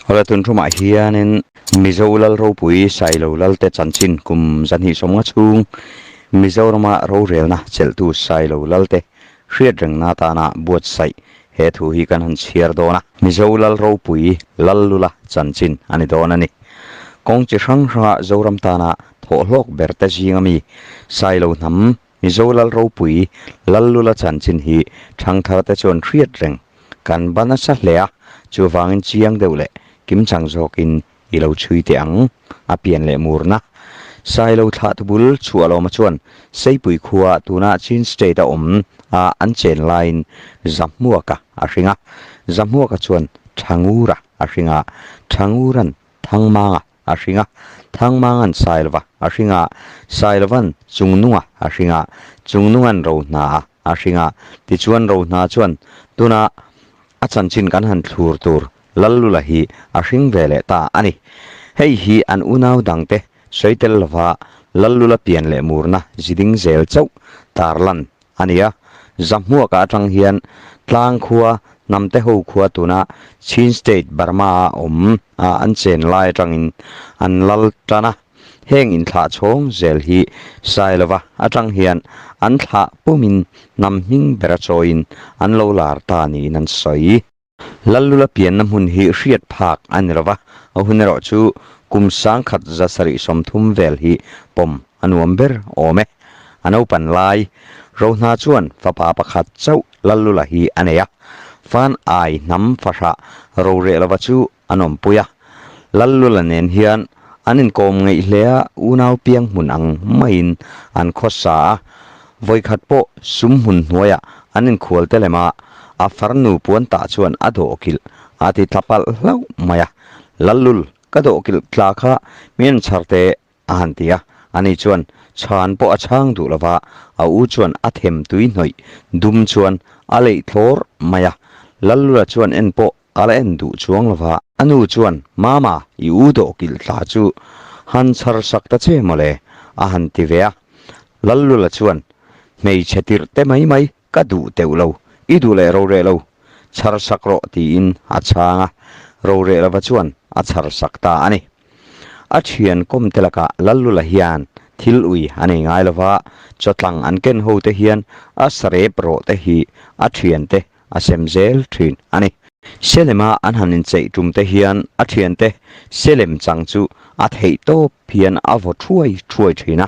Hawla tun thumah hianin Mizo Lal ropui Sailo Lalte chanchin kum zahnih sawmnga chhung Mizorama rorelna chelhtu Sailo Lalte hriatrengna atana buatsaih he thu hi kan han chhiar dawn a. Mizo Lal ropui Lallula chanchin a ni dawn a ni. Kawng chi hrang hranga Zoram tana thawhhlawk berte zinga mi Sailo hnam Mizo Lal ropui Lallula chanchin hi thangtharte chuan hriat reng kan ba nasa hle a, chuvangin chiang deuh leh kimchang zawkin i lo chhui teh ang, a pian leh murna. Sailo thlah tubul Chhuahlawma chuan Seipui khua tuna Chin State a awm a an chen laiin Zahmuaka a hring a, Zahmuaka chuan Thangura a hring a, Thanguran Thangmanga a hring a, Thangmanga'n Sailova a hring a, Sailova'n Chungnunga a hring a, Chungnunga'n Rohna a hring a, tichuan Rohna chuan tuna a chanchin kan han thlur tur Lallula hi a hring ve leh ta a ni. Hei hi an unau dangte sawi tel lova Lallula pian leh murna ziding zel chauh tarlan a ni a, Zahmuaka atang hian tlang khua hnamte ho khua tuna Chin State Burma a awm a an chen lai atangin an lal tan a, heng inthlah chhawng zel hi Sailova atang hian an thlah pumin hnam hming bera chawiin an lo lar ta niin an sawi. Lallula pianna hmun hi hriat phak a ni lova, a hun erawh chu kum sangkhat 730 vel hi pawm a nuam ber awm e. A naupan lai Rohna chuan fapa pakhat chauh Lallula hi a nei a, fan ai hnam fahrah roreh lova chu an awmpui a. Lallula nen hian an inkawm ngeih hle a, unau piang hmun ang maiin an khawsa a, Vawikhat pawh sum hmun hnuaiah an inkhual te lem a, a farnu puan tah chuan a dawhkilh a ti tla palh hlauh mai a. Lallul, ka dawhkilh tla kha min chhar teh a han ti a, ani chuan chhan pawh a chhang duh lova, a u chuan a them tui hnawih dum chuan a leih thlawr mai a. Lallula chuan en pawh a la en duh chuang lova, a nu chuan, Mama, i u dawhkilh tla chu han chhar sak ta che mawle a han ti ve a. Lallula chuan, Hmeichhe tirh te mai mai ka duh teuh lo, i duh leh roreh lo, chhar sak rawh tiin a chhang a, roreh lova chuan a chhar sak ta a ni. A thian kawm te lakah Lallula hian thil ui a nei ngai lova, chawtlang an ken ho te hian a sarep rawh te hi a thiante a sem zel thin a ni. Selema an han incheih tum te hian a thiante Selem chang chu a theih tawp hian a vaw thuai thuai thin a.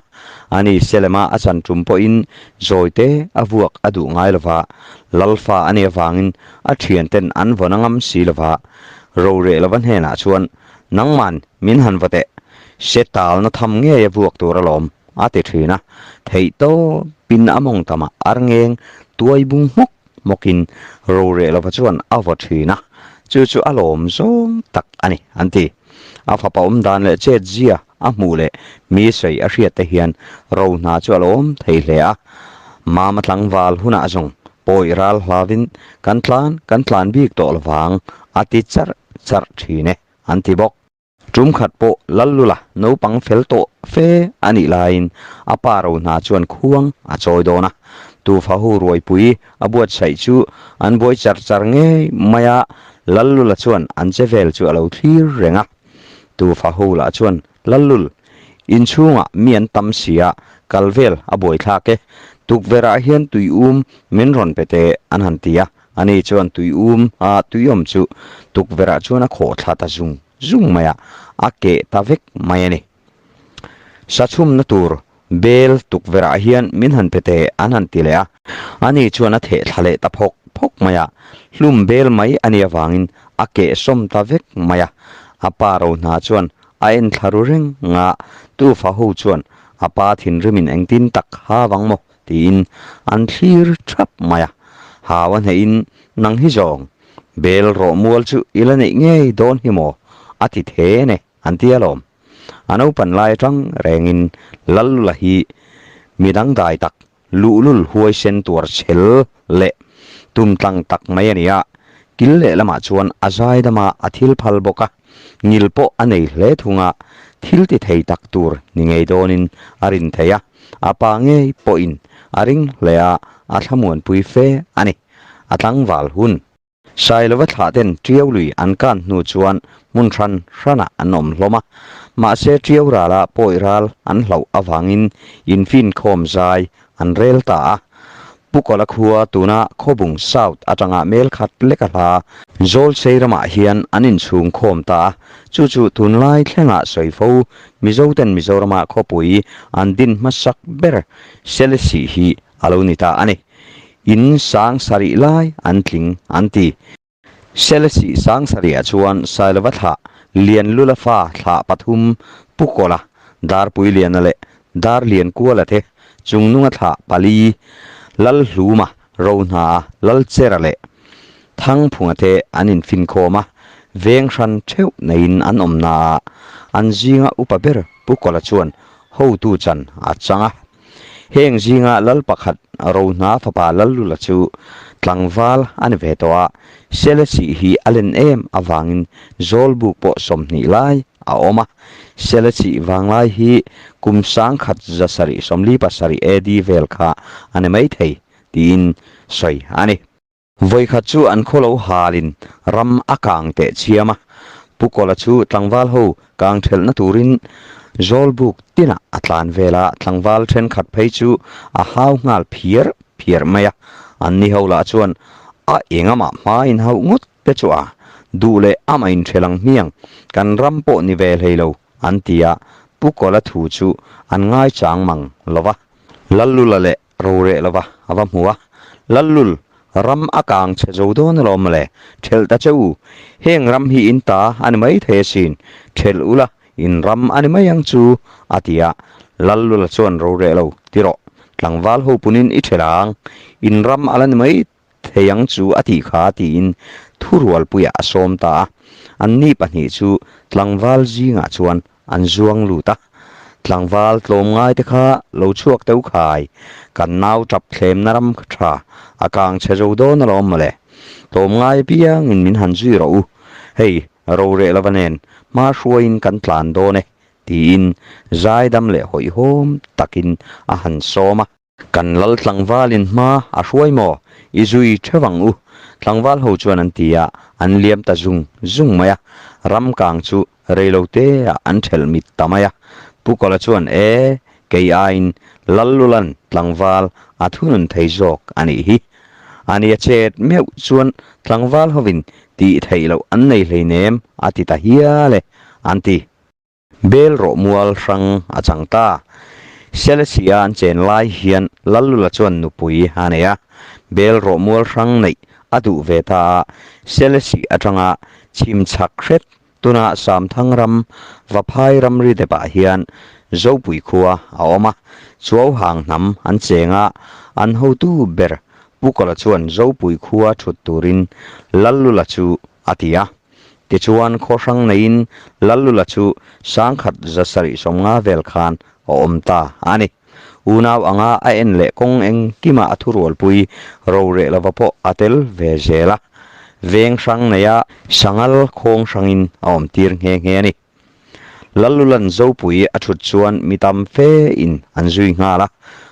Ani Selema a chan tum pawhin zawite a vuak a duh ngai lova, Lalfa a nih avangin a thianten an vawn a ngam si lova. Roreh lova hnenah chuan, Nangman min han vaw teh, se talna tham ngei a vuak tur alawm, a ti thin a. Theih tawpin a mawng tamah arngeng tuai bung hmawk Hmawkin roreh lova chuan a vaw thin a, chu chu a lawm zawng tak a ni, an ti. A fapa awm dan leh chet zia a hmuh leh mi sawi a hriat te hian ro hna chu a lawm thei hle a. Mama tlangval hunah zawng pawi ral hlavin kan tlan kan tlan bik tawh lovang a ti charh charh thin e, an ti bawk. Tum khat pawh Lallula naupang fel tawh fe a nih laiin a pa ro hna chuan khuang a chawi dawn a. Tufa ho ruaipui a buatsaih chu an buai char char ngei mai a, Lallula chuan an che vel chu a lo thlir reng a. Tufa ho lah chuan, Lallul, inchhungah mi an tam si a, kal vel a buaithlak e. Tukverhah hian tui um min rawn pe teh an han ti a. Ani chuan tui um a tui awm chu tukverhah chuan a khawh thla ta zung zung mai a, a keh ta vek mai a ni. Sachhumna tur bel tukverhah hian min han pe teh an han ti leh a, ani chuan a theh thla leh ta phawk phawk mai a, hlum bel mai a nih avangin a keh sawm ta vek mai a. A pa ro hna chuan a en thla ru reng a, tufa ho chuan a pa thinrimin engtin tak ha vang maw Tiin an thlir thap mai a, hau a hnehin nang hi zawng bel rawh mual chu i la neih ngei dawn hi maw a ti the ne an ti alawm. A naupan lai atang rengin Lallula hi mi dangdai tak, luhlul huaisen tuar chhel leh tumtlang tak mai a ni a, kil lehlamah chuan a zaidama a thil phal bawk a, ngil pawh a nei hle thung a, thil ti thei tak tur ni ngei dawnin a rin thei a, a pa ngei pawhin a ring hle a, a thlamuanpui fe a ni. A tlangval hun. Sailova thlah ten Tiau lui an kan hnu chuan hmun hran hranah an awm hlawm a, mahse Tiau rala pawi ral an hlauh avangin infinkhawm zai an rel ta a. Pu Kawla khua tuna Khawbung South atanga mel khat lek a hla Zawlsei ramah hian an inchhung khawm ta a, chu chu tunlai thlengah sawi fo Mizoten Mizorama khawpui an din hmasak ber Selesih hi a lo ni ta a ni. In sang sarih lai an tling an ti. Selesih sang sarihah chuan Sailova thlah Lianlula fa thlah pathum Pu Kawla, Darpuiliana leh Darliankuala te Chungnunga thlah pali Lalhluma, Rohnaa, Lalchera leh Thangphunga te an infinkhawm a, veng hran theuh neiin an awm naah an zinga upa ber Pu Kawla chuan hotu chan a chang a. Heng zinga lal pakhat Rohna fapa Lallula chu tlangval a ni ve tawh a, Selesih hi a len em avangin Zawlbuk pawh 20 lai a awm a. Selesih vanglai hi kum 1747 AD vel kha a ni maithei tiin sawi a ni. Vawikhat chu an khaw lo halin ram a kang teh chiam a, Pu Kawla chu tlangval ho kang thelhna turin Zawlbuk tinah a tlan vel a, tlangval thenkhat phei chu a hau nghal phiar phiar mai a, an ni ho lah chuan a engamah hma in hauh ngawt te chu a duh leh amah in ṭhelh ang hmiang, kan ram pawh ni ve hlei lo an ti a, Pu Kawla thu chu an ngaichang mang lo va. Lallula leh Roreh lova a va hmu a, Lallul, ram a kang chhe zo dawn alawm mawle, ṭhelh ta che u, heng ram hi in ta a ni mai thei asin, ṭhelh ula in ram a ni mai ang chu, a ti a, Lallula chuan roreh lo ti rawh, tlangval ho punin i ṭhelh ang, in ram a la ni mai thei ang chu a tih kha tiin thurualpuiah a sawm ta a, anni pahnih chu tlangval zingah chuan an zuang lut a, tlangval tlawmngai te kha lo chhuak teuh khai, kan nau tap thlemna ram tha a kang chhe zo dawn alawm mawle, tlawmngai apiangin min han zui rawh u, hei roreh lova nen hma hruaiin kan tlan dawn e tiin zaidam leh hawihhawm takin a han sawm a. Kan lal tlangvalin hma a hruai maw? I zui theuh ang u. Tlangval ho chuan an ti a, an liam ta zung zung mai a. Ram kang chu reilo te ah an thelh mit ta mai a. Pu Kawla chuan, E, kei aiin Lallulan tlangval a thunun thei zawk a nih hi. A nia chet meuh chuan tlangval hovin tih theih loh an nei hleinem a ti ta hial e, an ti. Bel rawh mual hrang a chang ta. Selesih-a an chen lai hian Lallula chuan nupui a nei a, bel rawh mual hrang neih a duh ve ta a, Selesih atanga chhim chhak hret tuna Samthang ram Vaphai ramri depah hian Zopui khua a awm a, Chuauhang hnam an cheng a, an hotu ber Pu Kawla chuan Zopui khua thut turin Lallula chu a ti a. Tichuan, khaw hrang neiin Lallula chu 1770 vel khan a awm ta a ni. Unau anga a en leh kawng engkima a thurualpui roreh lova pawh a tel ve zel a. Veng hrang neia Sangal khawng hrangin a awmtir nghe nghe a ni. Lallulan Zopui a thut chuan mi tam fe in an zui nghal a,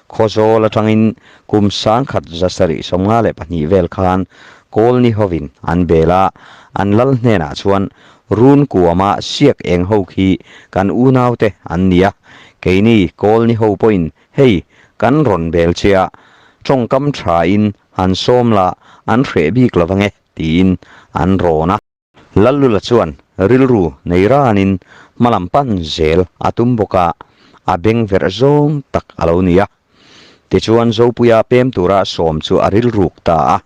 Khawzawl atangin kum 1752 vel khan Kawlni hovin an bel a, an lal hnenah chuan Run kuama siak eng ho khi kan unaute an ni a, keini Kawlni ho pawhin hei kan rawn bel che a, tawngkam thain han sawm la an hreh bik lo ange tiin an rawn a. Lallula chuan rilru nei ranin hmalam pan zel a tum bawk a, a beng verh zawng tak a lo ni a. Tichuan Zopuia pem tura sawm chu a rilruk ta a.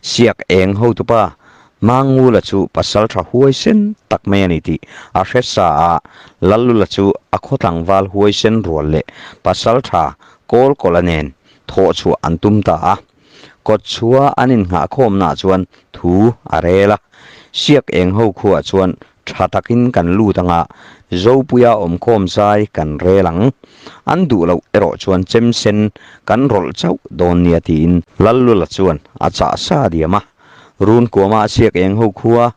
Siak eng hotupa Mangngula chu pasal tha huaisen tak mai a ni tih a hre sa a, Lallula chu a khaw tlangval huaisen rual leh pasal tha Kawlkawla nen thawhchhuah an tum ta a. Kawtchhua an innghahkhawmnaah chuan thu a rel a, Siak eng ho khuaah chuan tha takin kan lut anga Zopuia awmkhawm zai kan rel ang. An duh loh erawh chuan chem sen kan rawlh chauh dawn nia tiin Lallula chuan a chah sa diam a. Runkuama Siak eng ho khua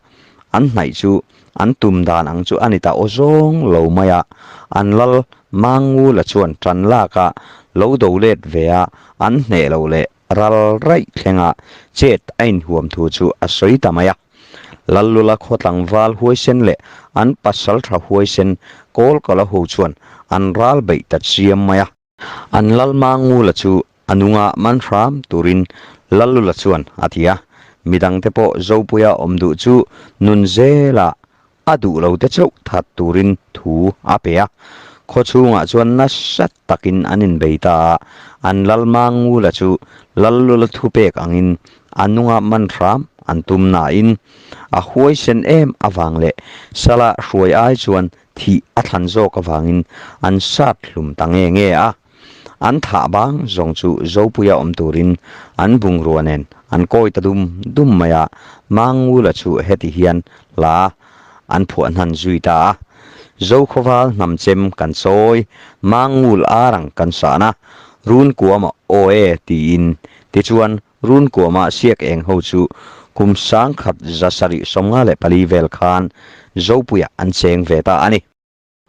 an hnaih chu an tum dan ang chu a ni ta aw zawng lo mai a, an lal Mangula chuan tan lak a lo do let ve a, an hneh loh leh ral raih thlenga chet a inhuam thu chu a sawi ta mai a. Lallula khaw tlangval huaisen leh an pasaltha huaisen Kawlkala ho chuan an ral beih ta chiam mai a. An Lalmangula chu a nunga man hram turin Lallula chuan a ti a, midangte pawh Zopuia awm duh chu nun zela a duh lo te chauh that turin thu a pe a. Khaw chhungah chuan nasa takin an inbei ta a, an Lalmangula chu Lallula thupek angin a nunga man hram an tum nain a huaisen em avang leh sala hruai ai chuan Thih a thlan zawk avangin an sat hlum ta nge nge a. An thah bang zawng chu Zopuia awm turin an bungrua nen an kawi ta dum dum mai a, Mangula chu heti hian hla an phuah hnan zui ta a. Zokhawval hnam chem kan chawi, Mangul arang kan sahna, Runkuama aw e tiin tichuan Runkuama siak eng ho chu kum 1774 vel khan Zopuiah an cheng ve ta a ni.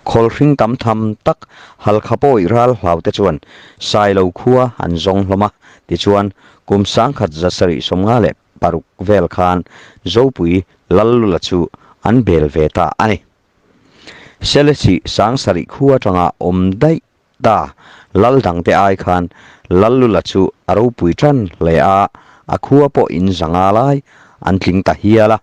Khawlhring tam tham tak Halkha pawih ral hlau te chuan Sailo khua an zawng hlawm a, tichuan kum 1756 vel khan Zopui Lallula chu an bel ve ta a ni. Selesih 7000 khua atanga awm daih Ta, lal dangte ai khan Lallula chu a ropui tan hle a, a khua pawh in zanga lai an tling ta hial a,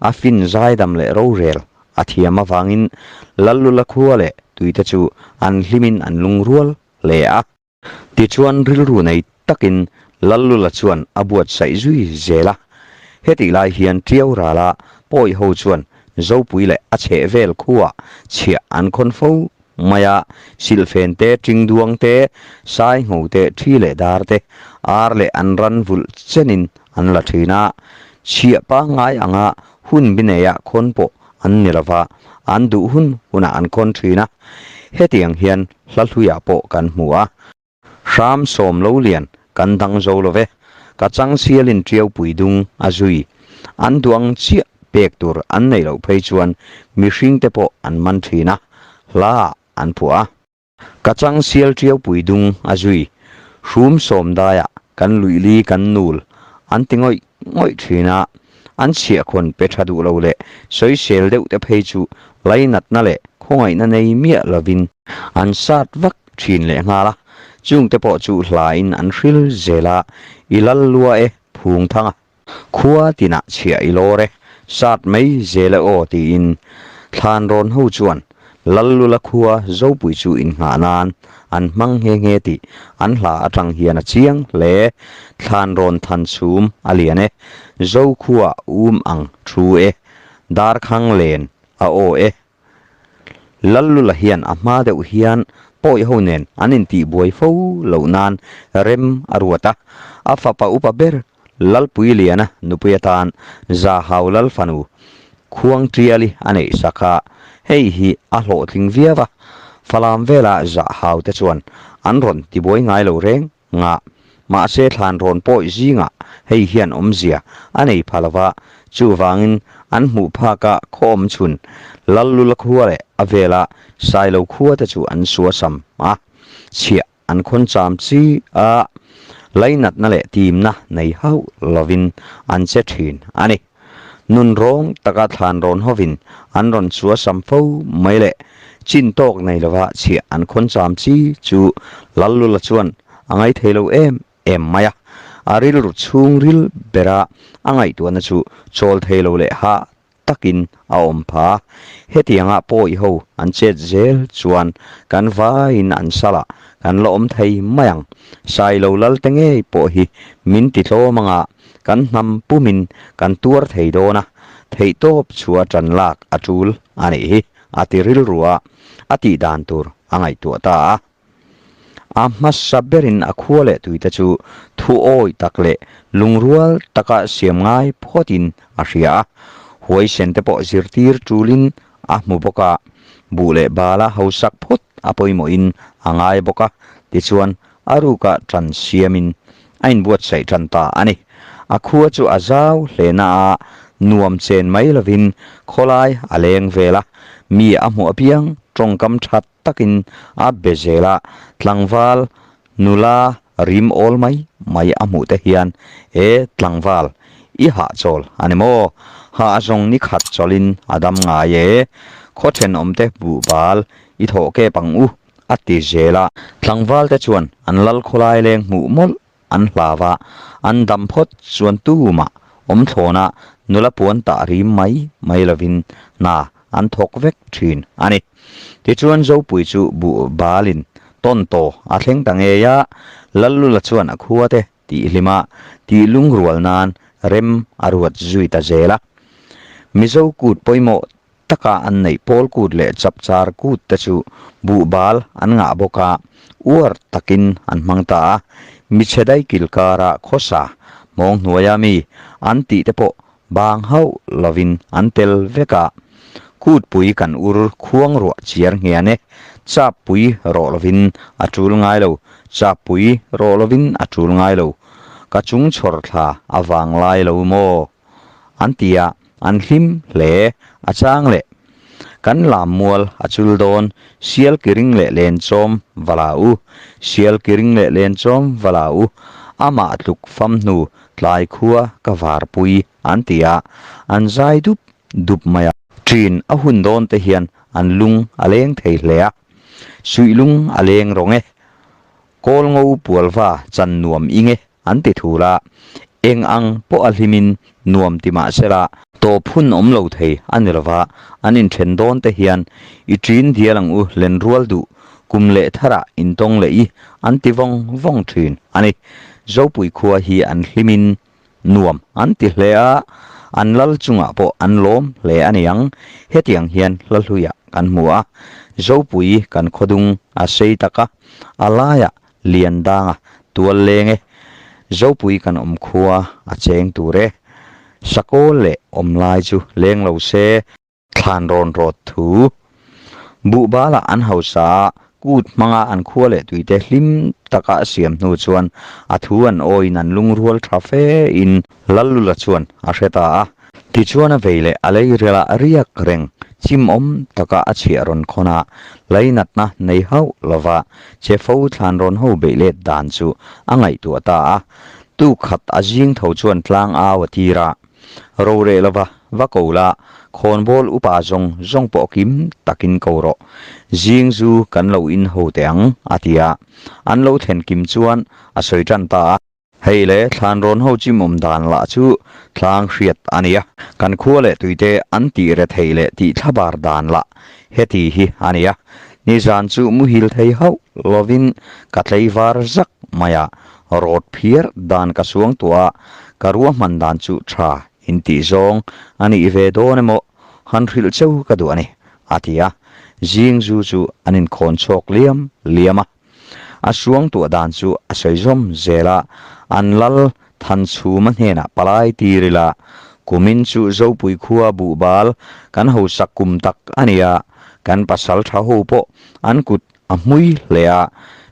a fin zaidam leh rorel a thiam avangin Lallula khua leh tuite chu an hlimin an lungrual hle a. Tichuan rilru nei takin Lallula chuan a buatsaih zui zel a, hetih lai hian Tiau rala pawi ho chuan Zopui leh a chhehvel khuaa chhiah an khawn fo mai a, silhfen te, ṭingduang te, saingho te, ṭhi leh dar te, ar leh an ran vulh chenin an la ṭhin a. Chhiah pangngai anga hun bi neia khawn pawh an ni lova, an duh hun hunah an khawn ṭhin a. Hetiang hian hla hluiah pawh kan hmu a. Hram sawm lo lian kan dang zo lo ve, ka chang sialin ṭiau pui dung a zui. An duh ang chiah pek tur an neih loh phei chuan mihring te pawh an man ṭhin a, hla ah an phuah a. Ka chang sial ṭiau pui dung a zui, hrum sawm daiah kan luihli kan nul an ti ngawih ngawih ṭhin a, an chhiahkhawn pe ṭha duh lo leh sawisel deuh te phei chu lainatna leh khawngaihna nei miah lovin an sat vak ṭhin leh nghal a, chungte pawh chu hlain an hril zel a, I lal lua e phung thang a, khua tinah chhiah i lawr e, sat mai zel e aw tiin thlan rawn ho chuan Lallula khua Zopui chu innghah nan an hmang nghe nghe tih an hla atang hian a chiang hle. Thlan rawn than chhum a lian e, Zokhua um ang thu e, Darkhang len a aw e. Lallula hian a hma deuh hian pawi ho nen an intihbuai fo loh nan rem a ruat a, a fapa upa ber Lalpui Liana nupui atan Zahau Lalfanu Khuangṭiali a neih sak a, hei hi a hlawhtling viau a, Falam vela Zahau te chuan an rawn tibuai ngai lo reng nga, mahse thlan rawn pawi zingah hei hian awmzia a nei pha lova, chuvangin an hmuh phaka khaw awm chhun Lallula khua leh a vela Sailo khua te chu an suasam a, chhiah An khawn cham chi a, lainatna leh timna nei hauh lovin an che thin a ni. Nun rawng taka thlan rawn hovin an rawn chuasam fo mai leh chin tawk nei lova chhiah an khawn cham chi chu Lallula chuan a ngaithei lo em em mai a. A rilru chhungril bera a ngaihtuahna chu chawl thei lo leh hah takin a awm pha. Hetianga pawi ho an chet zel chuan kan vaiin an salah kan la awm thei mai ang. Sailo Lalte ngei pawh hi min ti tlawm anga kan hnam pumin kan tuar thei dawn a, theihtawp chua ṭan lak a ṭul a nih hi a ti rilru a, a tih dan tur a ngaihtuah ta a. A hmasa berin a khua leh tuite chu thu awi tak leh lungrual taka siam ngai phawtin a hria a, huaisen te pawh zirtir tulin a hmu bawk a, buh leh bala hausak phawt a pawimawhin a ngai bawk a, tichuan a ruka tan siamin a inbuatsaih tan ta a ni. A khua chu a zau hle na a, nuam chen mai lovin khawlai a leng vel a, mi a hmuh apiang tawngkam that takin a be zel a, tlangval nula rim awl mai mai a hmuh te hian, E tlangval, i hahchawl a ni maw? Hah zawng ni khat chawlhin a dam ngai e, khaw thenawmte buhbal i thawh kep ang u, a ti zel a. Tlangval te chuan an lal khawlai leng hmuh mawlh an hlau a, an dam phawt chuan tumah awm thlawnah nula puan tah rim mai mai lovin hna an thawk vek thin a ni. Tichuan Zopui chu buh balin tawn taw a thleng ta ngei a, Lallula chuan a khua te tih hlim a, tih lungrual nan rem a ruat zui ta zel a. Mizo kut pawimawh taka an neih pawl kut leh chapchar kut te chu buhbal an ngah bawk a, uar takin an hmang ta a, michhe daikil kara khawsa mawng hnuaia mi an tih te pawh bang hauh lovin an tel vek a, kutpui kan ur khuang ruah chiar nghian e, chappui rawh lovin a tul ngai lo, chappui rawh lovin a tul ngai lo, ka chung chhawr thla a vang lai lo maw? An ti a, an hlim hle. A chang leh, Kan lam mual a chul dawn, sial kiring leh len chawm va la u, sial kiring leh len chawm va la u, amah tluk fam hnu tlai khua ka varpui, an ti a, an zai dup dup mai a. Ṭin a hun dawn te hian an lung a leng thei hle a, suih lung a leng rawng e, kawl ngo pualva chan nuam ing e. An ti thul a, eng ang pawh a hlimin nuam ti mah sela, tawp hun awm lo thei a ni lova, an inthen dawn te hian i ṭin dial ang u lenrual duh kum leh tharah intawng leh i an ti vawng vawng ṭhin a ni. Zopui khua hi an hlimin nuam an ti hle a, an lal chungah pawh an lawm hle a ni ang. Hetiang hian hla hluiah kan hmu a, Zopui kan khawdung a sei tak a, a laiah Liandanga tual leng e, Zopui kan awm khua a cheng tur e, Sakawl leh awm lai chu leng lo se, thlan rawn rawt thu. Buhbalah an hausa a, kut hmanga an khua leh tuite hlim taka a siam hnu chuan a thu an awiin an lungrual tha fe in Lallula chuan a hre ta a. Tichuan a vei leh a lei rialah riak reng chim awm taka a chhiah rawn khawn a, lainatna nei hauh lova che fo thlan rawn ho beih let dan chu a ngaihtuah ta a. Tu khat a zing tho chuan tlang au a tir a, Roreh lova va ko la, khawnbawl upa zawng zawng pawh kim takin ko rawh, zing zu kan lo in ho teh ang, a ti a. An lo thlen kim chuan a sawi tan ta a. Hei le, thlanrawn ho chimawm dan lah chu tlang hriat a nia. Kan khua leh tuite an tih re thei leh tih thlabar dan lah heti hi a nia. Nizan chu muhil thei hauh lovin ka tleivar zak mai a, rawt phiar dan ka suang tuah a, ka ruahman dan chu tha in tih zawng a nih ve dawn emaw han hrilh cheu ka duh a ni, a ti a. Zing zu chu an inkhawn chhawk liam liam a. A suangtuah dan chu a sawi zawm zel a, an lal Thanchhuma hnenah palai tir ila, kumin chu Zopui khua buhbal kan hausak kum tak a nia, kan pasal tha ho pawh an kut a hmui hle a,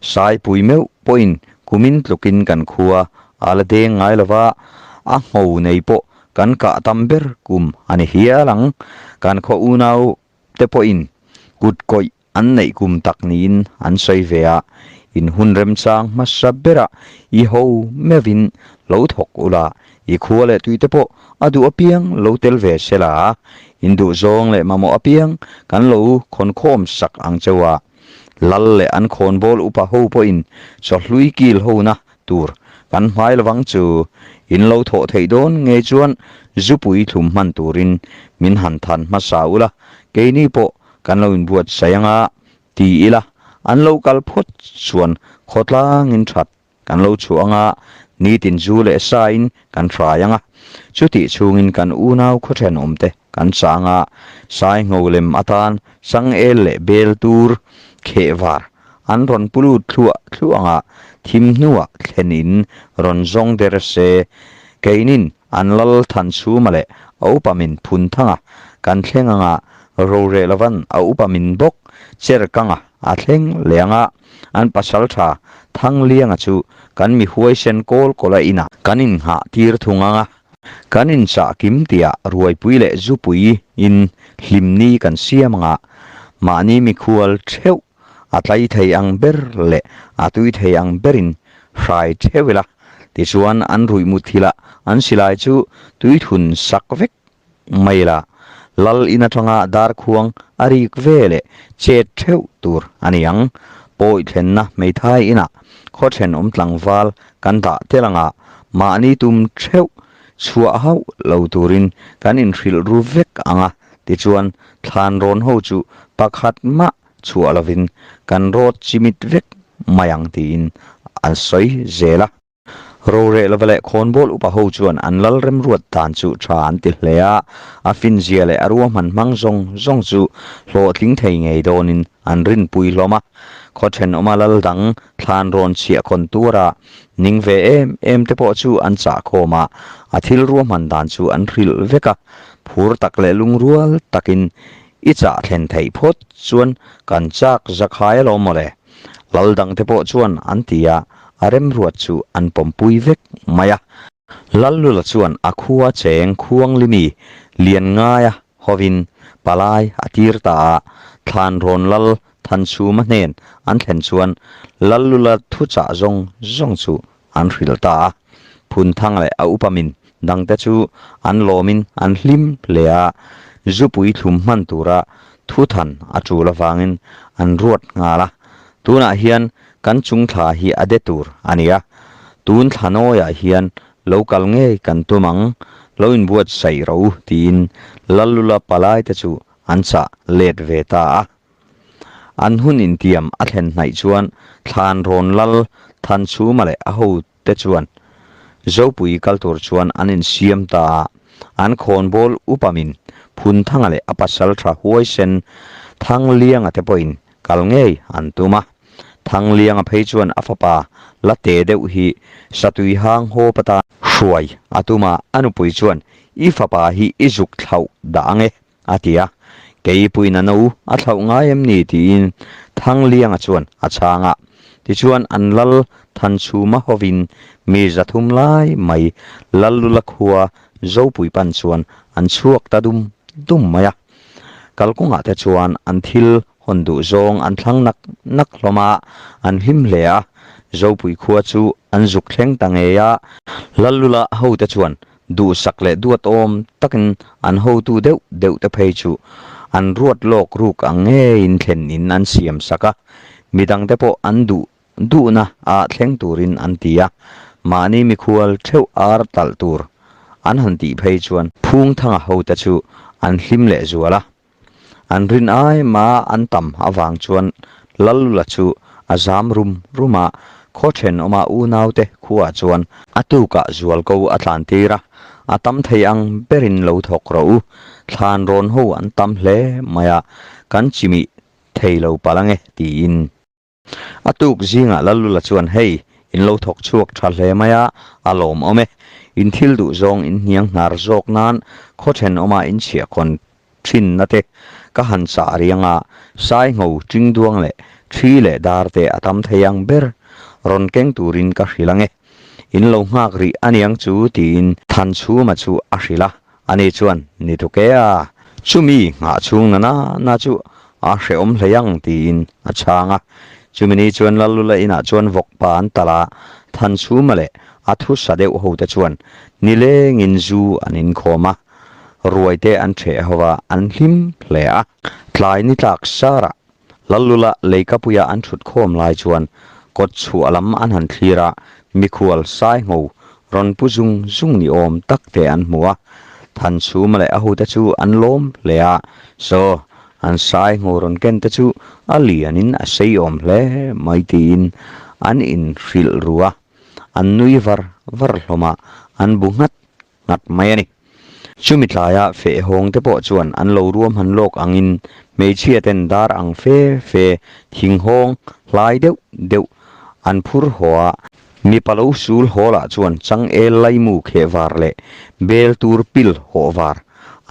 Saipui meuh pawhin kumin tlukin kan khua a la deng ngai lova, a ngho nei pawh kan kah tam ber kum a ni hial ang, kan khaw unau te pawhin kut kawih An neih kum tak niin an sawi ve a, in hun remchang hmasa berah i ho meuhin lo thawk ula, i khua leh tuite pawh a duh apiang lo tel ve se la, in duh zawng leh mamawh apiang kan lo khawnkhawm sak ang cheu a. Lal leh an khawnbawl upa ho pawhin chawhlui kil hona tur kan hmai lovang chu in lo thawh theih dawn ngei chuan zupui thlum hman turin min han than hmasa ula, keini pawh Kan lo inbuatsaih anga ti ila, an lo kal phawt chuan khawtlangin that kan lo chhuah anga, nitin zu leh sain kan hrai anga, chutih chhungin kan unau khawthenawmte kan chang a, sai ngho lem atan changel leh bel tur khehvar an rawn pu lut thluah thluah anga, thim hnuah thlen in rawn zawng der se, keinin An lal Thanchhuma leh a upa min Phunthanga kan thleng anga roreh lovan a upa min bawk Cherkanga a thleng leh anga an pasaltha Thanglianga chu kan mi huaisen kawl kawla inah kan innghah tir thung anga kan inchah kim tiah ruaipui leh zupui in hlimni kan siam anga mahni mikhual theuh a tlai thei ang ber leh a tui thei ang berin. hrai theuh ila, tichuan an ruih mutthilh ah an silai chu tui thun sak vek mai ila, lal in atanga darkhuang a rik ve leh chet theuh tur a ni ang. Pawi thlenna hmeithai inah khaw thenawm tlangval kan dah tel anga mahni tum theuh chhuah hauh lo turin kan inhrilh ru vek ang a, tichuan thlan rawn ho chu pakhat mah chhuah lovin kan rawt chimit vek mai ang tiin an sawi zel a. Roreh lova leh khawnbawl upa ho chuan an lal remruat dan chu tha an ti hle a, a finzia leh a ruahman hmang zawng zawng chu hlawhtling thei ngei dawnin an rinpui hlawm a. Khaw thenawma lal dang thlan rawn chhiah khawn tura ning ve em em te pawh chu an chah khawm a, a thil ruahman dan chu an hrilh vek a, phur tak leh lungrual takin i chah thlen theih phawt chuan kan chak zakhai alawm mawle. Lal dangte pawh chuan an ti a, a remruat chu an pawmpui vek mai a. Lallula chuan a khua cheng Khuanglimi lian ngaia hovin palai a tir ta a, Thlanrawn lal Thanchhuma hnen an thlen chuan Lallula thuchah zawng zawng chu an hrilh ta a. Phunthang leh a upa min dangte chu an lawmin an hlim hle a, zupui thlum hman tura thuthan a tul avangin an ruat nghal a. Tunah hian kan chung thla hi a de tur a ni a, tun thla nawiah hian lo kal ngei kan tum ang, lo inbuatsaih rawh u tiin Lallula palaite chu an chah let ve ta a. An hun intiam a thlen hnaih chuan thlan rawn lal Thanchhuma leh a hote chuan Zopui kal tur chuan an insiam ta a, an khawnbawl upamin Phunthanga leh a pasal tha huaisen Thanglianga te pawhin kal ngei an tum a. Thanglianga phei chuan a fapa la te deuh hi Satui hang hawp atan hruai a tum a, a nupui chuan I fapa hi i zuk thlauh dah ang e A ti a, Keipuiin a no a thlauh ngai em ni? tiin Thanglianga chuan a chhang a. Tichuan an lal Thanchhuma hovin mi 300 lai mai Lallula khua Zopui pan chuan an chhuak ta dum dum mai a. Kalkawngah te chuan an thil hawn duh zawng an thlang nak nak hlawm a, an hlim hle a. Zopui khua chu an zuk thleng ta ngei a. Lallula hote chuan Duhsak leh duat awm takin an hotu deuh deuh te phei chu an ruat lawk ruk ang ngeiin thlen in an siam sak a, midang te pawh an duh duhna ah thleng turin an ti a, mahni mikhual theuh ar talh tur an han tih phei chuan Phungthanga hote chu an hlim leh zual a. An rin ai ma an tam avang chuan Lallula chu a zam rum rum a, khaw thenawma unaute khuaah chuan a tukah zualko a tlan tir a, a tam thei ang berin lo thawk rawh u, thlan rawn ho an tam hle mai a, kan chimih thei lo palh ange tiin. A tuk zingah Lallula chuan hei, in lo thawk chhuak tha hle mai a, a lawmawm e. In thil duh zawng in hniang hnar zawk nan khaw thenawma in chhiahkhawn thinna te ka han chah riang a, saingho tingduang leh thi leh dar te a tam thei ang ber rawn keng turin ka hrilh ang e. In lo nghak rih aniang chu tiin Thanchhuma chu a hrilh a. Ani chuan, Ni tuk e a, chumi nghah chhung na na na chu a hrehawm hlei ang tiin a chhang a. Chumi ni chuan Lallula inah chuan vawkpa an talh a, Thanchhuma leh a thusa deuh hote chuan nilengin zu an inkhawm a, ruaite an ṭheh ho a, an hlim hle a. Tlai ni tlak sarah Lallula leikapuia an ṭhut khawm lai chuan kawt chhuah lam an han thlir a, mikhual saingho rawn pu zung zung ni awm tak te an hmu a. Thanchhuma leh a hote chu an lawm hle a, Saw, an saingho rawn ken te chu a lianin a sei awm hle mai tiin an inhrilh ru a, an nui var var hlawm a, an bu nghat nghat mai a ni. Chumi tlaia feh hawng te pawh chuan an lo ruahman lawk angin hmeichhia ten dar ang fe fe thing hawng hlai deuh deuh an phur haw a, mipa lo sul haw lah chuan changel laimu kheh var leh bel tur pil hawh var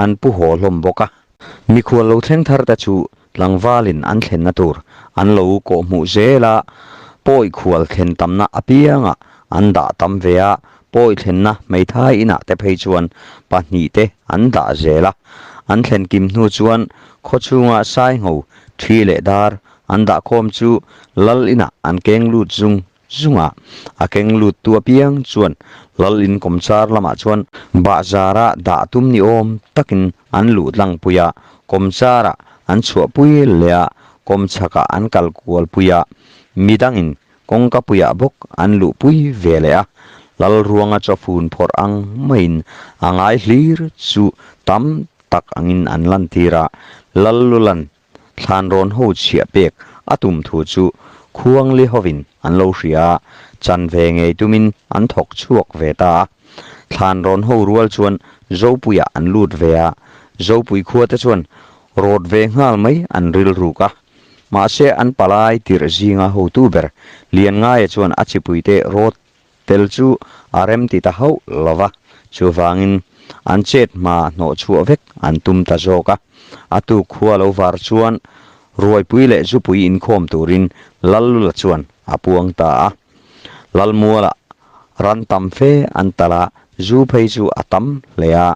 an pu haw hlawm bawk a. Mikhual lo thleng thar te chu tlangvalin an thlenna tur an lo kawhhmuh zel a, pawi khual thlen tamna apiangah an dah tam ve a, pawi thlenna hmeithai inah te phei chuan pahnihte an dah zel a. An thlen kim hnu chuan khawchhunga saingho, thi leh dar an dahkhawm chu lal inah an keng lut zung. zung a. A keng lut tu apiang chuan lal in kawmchar lamah chuan bahzara dah tum ni awm takin an luh tlangpui a, kawmcharah an chhuahpui leh a, kawmchhakah an kal kualpui a, midangin Kawngkapuiah bawk an luhpui ve leh a, Lalruanga chawfun phawrh ang maiin a ngai hlir chu tam tak angin an lantir a, Lallulan thlanrawn ho chhiah pek a tum thu chu Khuangli hovin an lo hria a, chan ve ngei tumin an thawk chhuak ve ta a. Thlanrawn ho rual chuan Zopuiah an lut ve a, Zopui khuate chuan rawt ve nghal mai an rilruk a. Mahse an palai tirh zinga hotu ber Lianngaia chuan a chipuite rawt tel chu a rem ti ta hauh lo va, chuvangin an chet hma hnawh chhuah vek an tum ta zawk a. A tuk khua lo var chuan Ruaipui leh Zupui inkhawm turin Lallula chuan a puang ta a. Lalmualah ran tam fe an tal a, zu phei chu a tam hle a,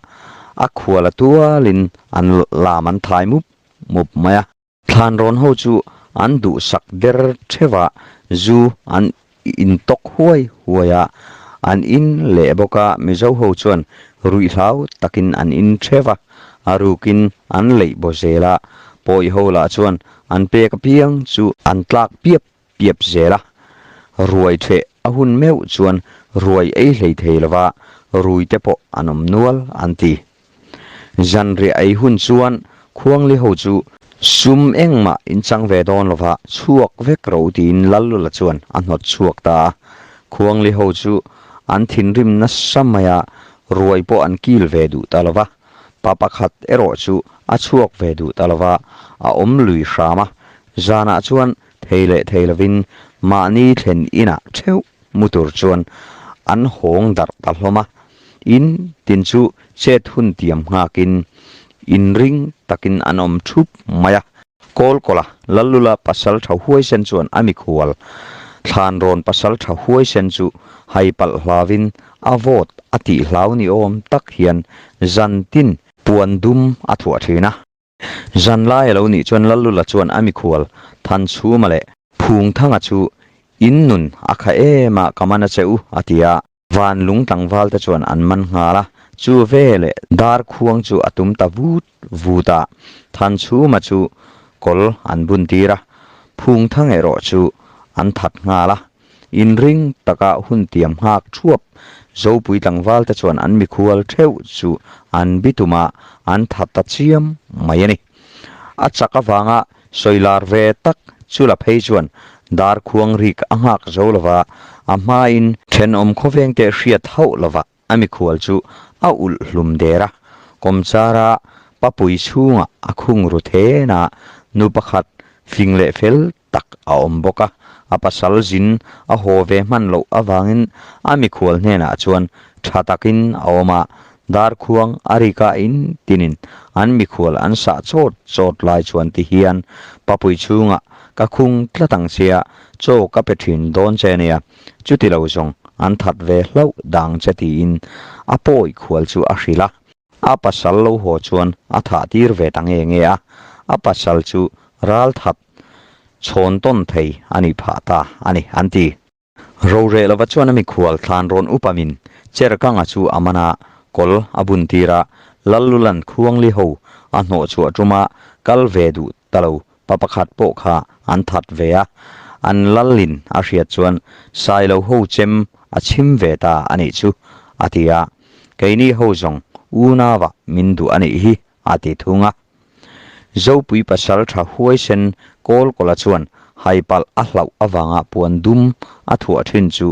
a khuala tualin an lam an thai mup mup mai a. Thlanrawn ho chu an duhsak der theuh a, zu an intawk huai huai a, an in leh bawk a, Mizo ho chuan ruihhlau takin an in theuh a, a rukin an leih baw zel a, pawi ho lah chuan an pek apiang chu an tlak piap piap zel a, ruai theh a hun meuh chuan ruai ei hlei thei lova rui te pawh an awm nual an ti. Zanriah ei hun chuan Khuangli ho chu sum engmah in chang ve dawn lova chhuak vek ro tiin Lallula chuan a hnawt chhuak ta a. Khuangli ho chu an thinrim nasa mai a, ruai pawh an kil ve duh ta lova. Pa pakhat erawh chu a chhuak ve duh ta lova, a awm lui hram a. Zanah chuan thei leh thei lovin mahni thlen inah theuh mu tur chuan an hawng darh ta hlawm a. In tin chu chet hun tiam nghakin inring takin an awm thup mai a. Kawlkawla Lallula pasal tha huaisen chuan a mikhual Thlanrawn pasal tha huaisen chu hai palh hlauvin a vawt a tih hlau ni awm tak hian zantin puan dum a thuah thin a. Zanlai a lo nih chuan Lallula chuan a mikhual Thanchhuma leh Phungthanga chu in nun a kha em a ka man a che u a ti a. Van lung tlangval te chuan an man nghal a, chu veleh dar khuang chu a tum ta vut vut a, Thanchhuma chu kawl an bun tir a, Phungthang erawh chu an that nghal a. Inring taka hun tiam nghak thuap Zopui tlangval te chuan an mikhual theuh chu an bitum a, an that ta chiam mai a ni. A chak avanga sawi lar ve tak chu la phei chuan dar khuang rik a nghak zo lova, a hmain thenawm khawvengte hriat hauh lova a mikhual chu a ulh hlum der a, kawmchara papui chhungah a khung ru then a, nu pakhat fing leh fel tak a awm bawk a, a pasal zin a haw ve hman loh avangin a mikhual hnenah chuan tha takin a awm a, darkhuang a rika in tinin an mikhual an sah chawt chawt lai chuan ti hian papui chhungah ka khung tlat ang che a, chaw ka pe thin dawn che ania, chuti lo zawng an that ve hlauh dang che tiin a pawi khual chu a hrilh a. A pasal lo haw chuan a thah tir ve ta nge nge a, a pasal chu ral that chhawn tawn thei a nih phah ta a ni, an ti. Roreh lova chuan a mikhual thlan rawn up amin Cherkanga chu a man a, kawl a bun tir a, Lallulan Khuangli ho a hnawh chhuah tuma kal ve duh ta lo pa pakhat pawh kha an that ve a, an Lalin a hriat chuan Sailo ho chem a chhim ve ta a nih chu, a ti a. Keini ho zawng unauah min duh a nih hi, a ti thung a. Zopui pasal tha huaisen Kawlkawla chuan haipalh a hlauh avanga puan dum a thuah thin chu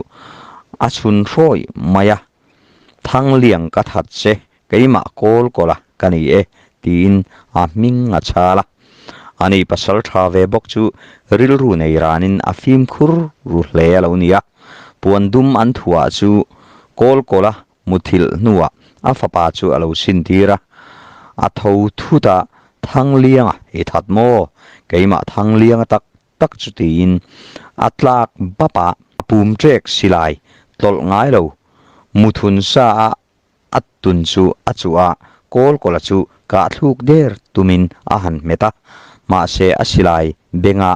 a chhun hrawi mai a, Thangliang ka that che, keimah Kawlkawla ka ni e, tiin a hming a chhal a. Ani pasal tha ve bawk chu rilru nei ranin a fimkhur ru hle a lo ni a. Puan dum an thuah chu Kawlkawla muthilh hnuah a fapa chu a lo sintir a. A tho thut a, Thanglianga i that maw? Keimah Thanglianga tak tak chu tiin a tlak bap a, a pum ṭek silai tlawlh ngai lo muthun sa a A tun chu a chuh a, Kawlkawla chu kah thluk der tumin a han hmet a, mahse a silai benga.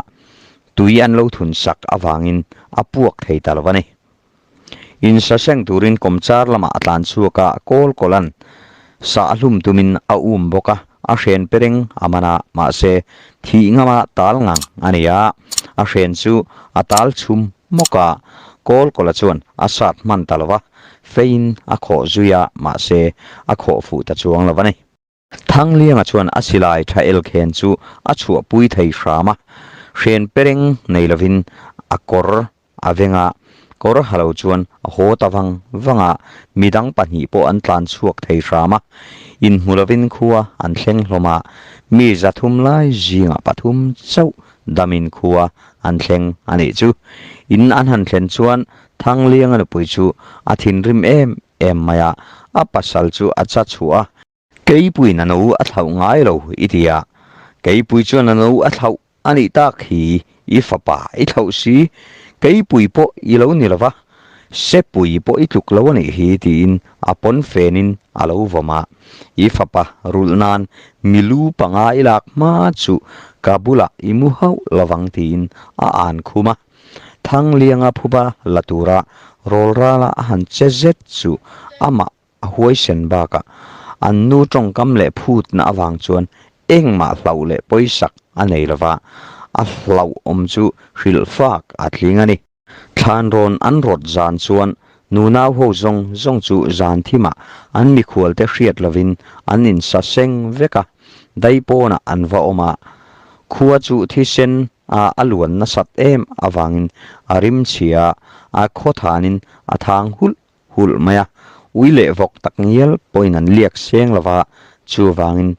Tui an lo thun sak avangin a puak thei ta lo a ni. Insaseng turin kawmchar lamah a tlan chhuak a, kawl kawlan sah hlum tumin a um bawk a, a hren pereng a man a, mahse thih ngama tal ngang a ni a, a hren chu a tal chhum hmawk a, kawl kawla chuan a sat hman ta lo va, feiin a khawh zui a, mahse a khawh fuh ta chuang lo a ni. Thanglianga chuan a silai tha elkhen chu a chhuahpui thei hram a, hren pereng nei lovin a kawr a veng a, kawr ha lo chuan a haw ta vang vang a, midang pahnih pawh an tlan chhuak thei hram a, inhmu lovin khua an thleng hlawm a, mi zathum lai zingah pathum chauh damin khua an thleng a nih chu. In an han thlen chuan Thanglianga nupui chu a thinrim em em mai a, a pasal chu a cha chhuah a. Keipuiin a no a thlauh ngai lo i ti a, Keipui chuan a no a thlauh a nih tak hi i fapa i thlauh si, Keipui pawh i lo ni lo va, Sepui pawh i tluk lo a nih hi tiin a pawn fenin a lo vawm a, I fapa rulh nan mi lu panga i lak hma chu ka bulah i mu hauh lovang tiin a an khum a. Thanglianga phuba la tura rawlrala a han che zet chu amah a huaisen bakah an nu tawngkam leh phutna avang chuan engmah hlauh leh pawisak a nei lova, a hlauhawm chu hrilhfak a tling a ni. Thlanrawn an rawt zan chuan nunau ho zawng zawng chu zan thimah an mikhualte hriat lovin an insa seng vek a, daipawnah an va awm a, khua chu thisen a a luan nasat em avangin a rim chhia a, a khawthanin a thang hulh hulh mai a, ui leh vawk tak ngial pawhin an liak seng lo va, chuvangin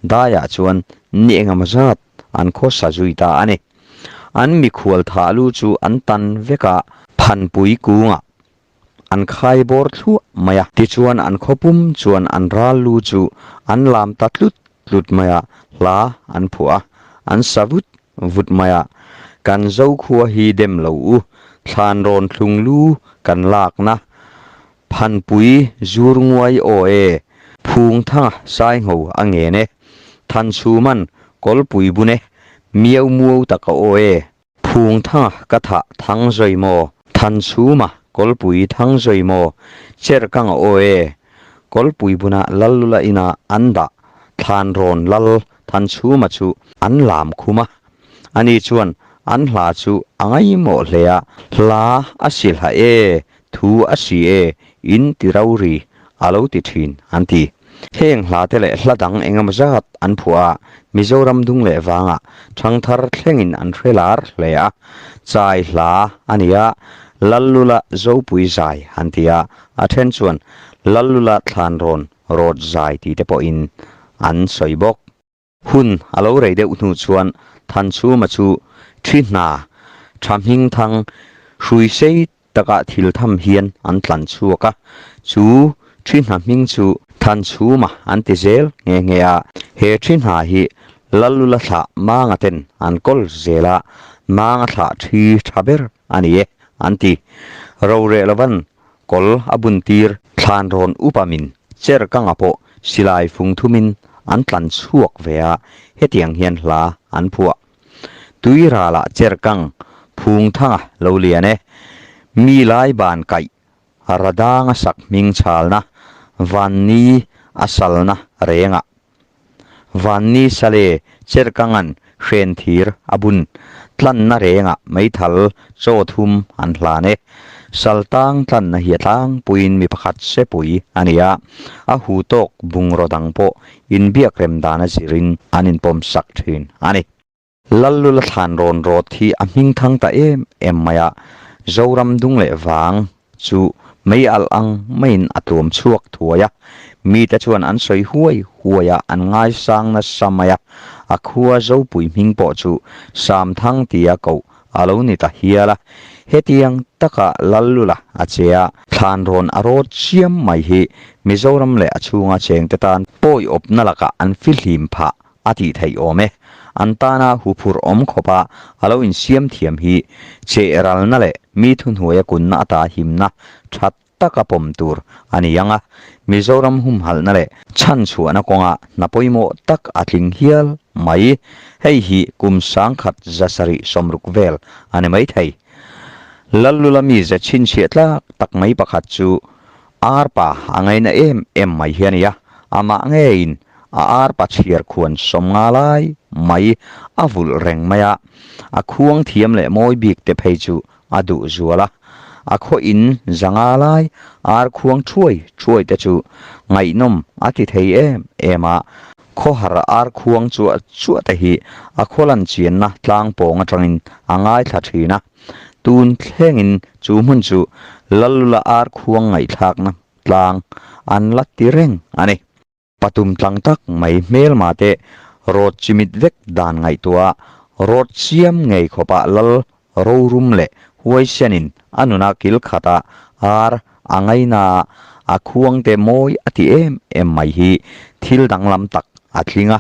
daiah chuan ni engemaw zat an khawsa zui ta a ni. An mikhual thah lu chu an tan vek a, phanpui kungah an khai bawr thluah mai a. Tichuan an khawpum chuan an ral lu chu an lam ta tlut tlut mai a, hla an phuah a, an sa vut vut mai a, Kan Zokhua hi dem lo u, thlan rawn thlung lu kan lakna, Phanpui zur nguai aw e, Phungthanga saingho a ngen e, Thanchhuman kawlpui bun e, Miau muau tak a aw e. Phungthanga ka thah thang zawi maw? Thanchhuma kawlpui thang zawi maw? Cherkanga aw e! Kawlpui buna Lallula ina an dah Thlanrawn Lal Thanchhuma chu an lam khum a. Ani chuan an hla chu a ngaihmawh hle a, Hla a si hla e, thu a si e, in ti rori a lo ti thin an ti. Heng hla te leh hla dang engemaw zat an phuah a, Mizoram dung leh vangah ṭhangthar thlengin an hre lar hle a, chai hla a ni a, Lallula Zopui zai an ti a, a then chuan Lallula Thlanrawn rawt zai tih te pawhin an sawi bawk. Hun a lo rei deuh hnu chuan Thanchhuma chu thi hna tha hming thang hrui sei takah thil tham hian an tlan chhuak a, chu thi hna hming chu Thanchhuma an ti zel nghe nghe a. He thi hna hi Lallula thlah Manga ten an kawl zel a, Manga thlah thi tha ber a ni e an ti. Roreh lovan Kawl a bun tir thlan rawn upa min cher kanga pawh silai fung thumin an tlan chhuak ve a, hetiang hian hla an phuah. Tui ralah cher kang phung thanga lo lian e, mi lai ban kaih radanga sak hming chhalna vanni a salna rengah. Vanni Sale Cherkangan hren thir a bun tlanna rengah meithal chaw thum an hlan e. Saltang tlanna hi a tlangpuiin mi pakhat sepui a ni a, a hu tawk bungraw dang pawh inbiak rem dan a zirin an inpawm sak thin a ni. Lallula thlan rawn rawt hi a hming thang ta em em mai a, Zoram dung leh vang chu mei alh ang maiin a tuam chhuak thuai a, mite chuan an sawi huai huai a, an ngaisang nasa mai a, a khua Zopui hming pawh chu Samthang tia koh a lo ni ta hial a, hetiang taka Lallula a che a, thlan rawn a rawt chiam mai hi Mizoram leh a chhunga chengte tan pawi awpna lakah an fihlim phah a tih theih awm e. An tana huphurh awm khawpa a lo insiam thiam hi cheh ralna leh mi thuhnuaia kunna ata himna tha taka pawm tur a ni ang a, Mizoram humhalhna leh chhanchhuahna kawnga hna pawimawh tak a tling hial mai. Hei hi kum 1760 vel a ni maithei. Lallula mize chhinchhiah tlak tak mai pakhat chu Arpa a ngaina em em mai hi a ni a, amah ngeiin a arpa chhiar khuan 50 lai mai a vulh reng mai a, a khuang thiam leh mawi bik te phei chu a duh zual a, a khaw in 500 lai ar khuang thuai thuai te chu ngaihnawm a ti thei em em a, khawhar ar khuang chuah chuah te hi a khaw lan chianna tlang pawng atangin a ngaithla thin a. Tun thlengin chu hmun chu Lallula ar khuang ngaihthlakna tlang an la ti reng a ni. Patum tlang tak mai hmelma te rawt chimit vek dan ngaihtuah rawt siam ngei khawpah Lal rorum leh huaisenin a nuna kil khata ar a ngaina a khuang te mawi a ti em em mai hi thil danglam tak a tling a.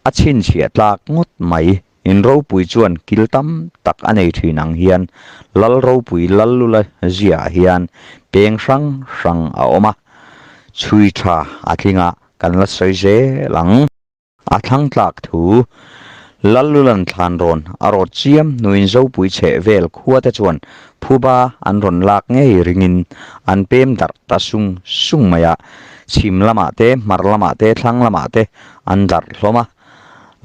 A chhinchhiah tlak ngawt mai. In ropui chuan kil tam tak a nei thin ang hian Lal ropui Lallula ziaah hian peng hrang hrang a awm a, chhui tha a tling a, kan la sawi zel ang. A thlang tlak thu Lallula'n thlan rawn a rawt chiam hnuin Zopui chheh vel khua te chuan phuba an rawn lak ngei ringin an pem darh ta sung sung mai a, chhim lamah te, hmar lamah te, thlang lamah te an darh hlawm a.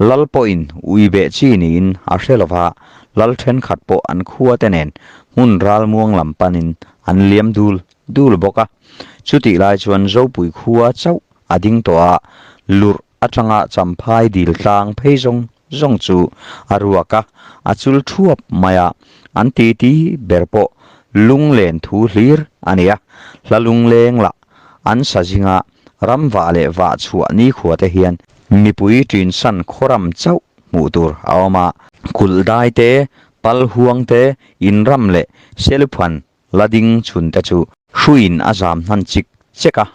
Lal pawhin ui beh chi niin a hre lo va, lal thenkhat pawh an khua te nen hmun ralmuang lam panin an liam dul dul bawk a. Chutih lai chuan Zopui khua chauh a ding tawh a, lurh atanga Champhai dil tlang phei zawng zawng chu a ruak a, a chul thuap mai a, an titi ber pawh lunglen thu hlir a ni a, hla lungleng lah an sa zinga ram vah leh vah chhuah nikhua te hian mipui ṭinsan khawram chauh hmuh tur a awm a. Kulh dai te, pal huang te, inram leh seluphan la ding chhun te chu hruiin a zam hnan chik chek a,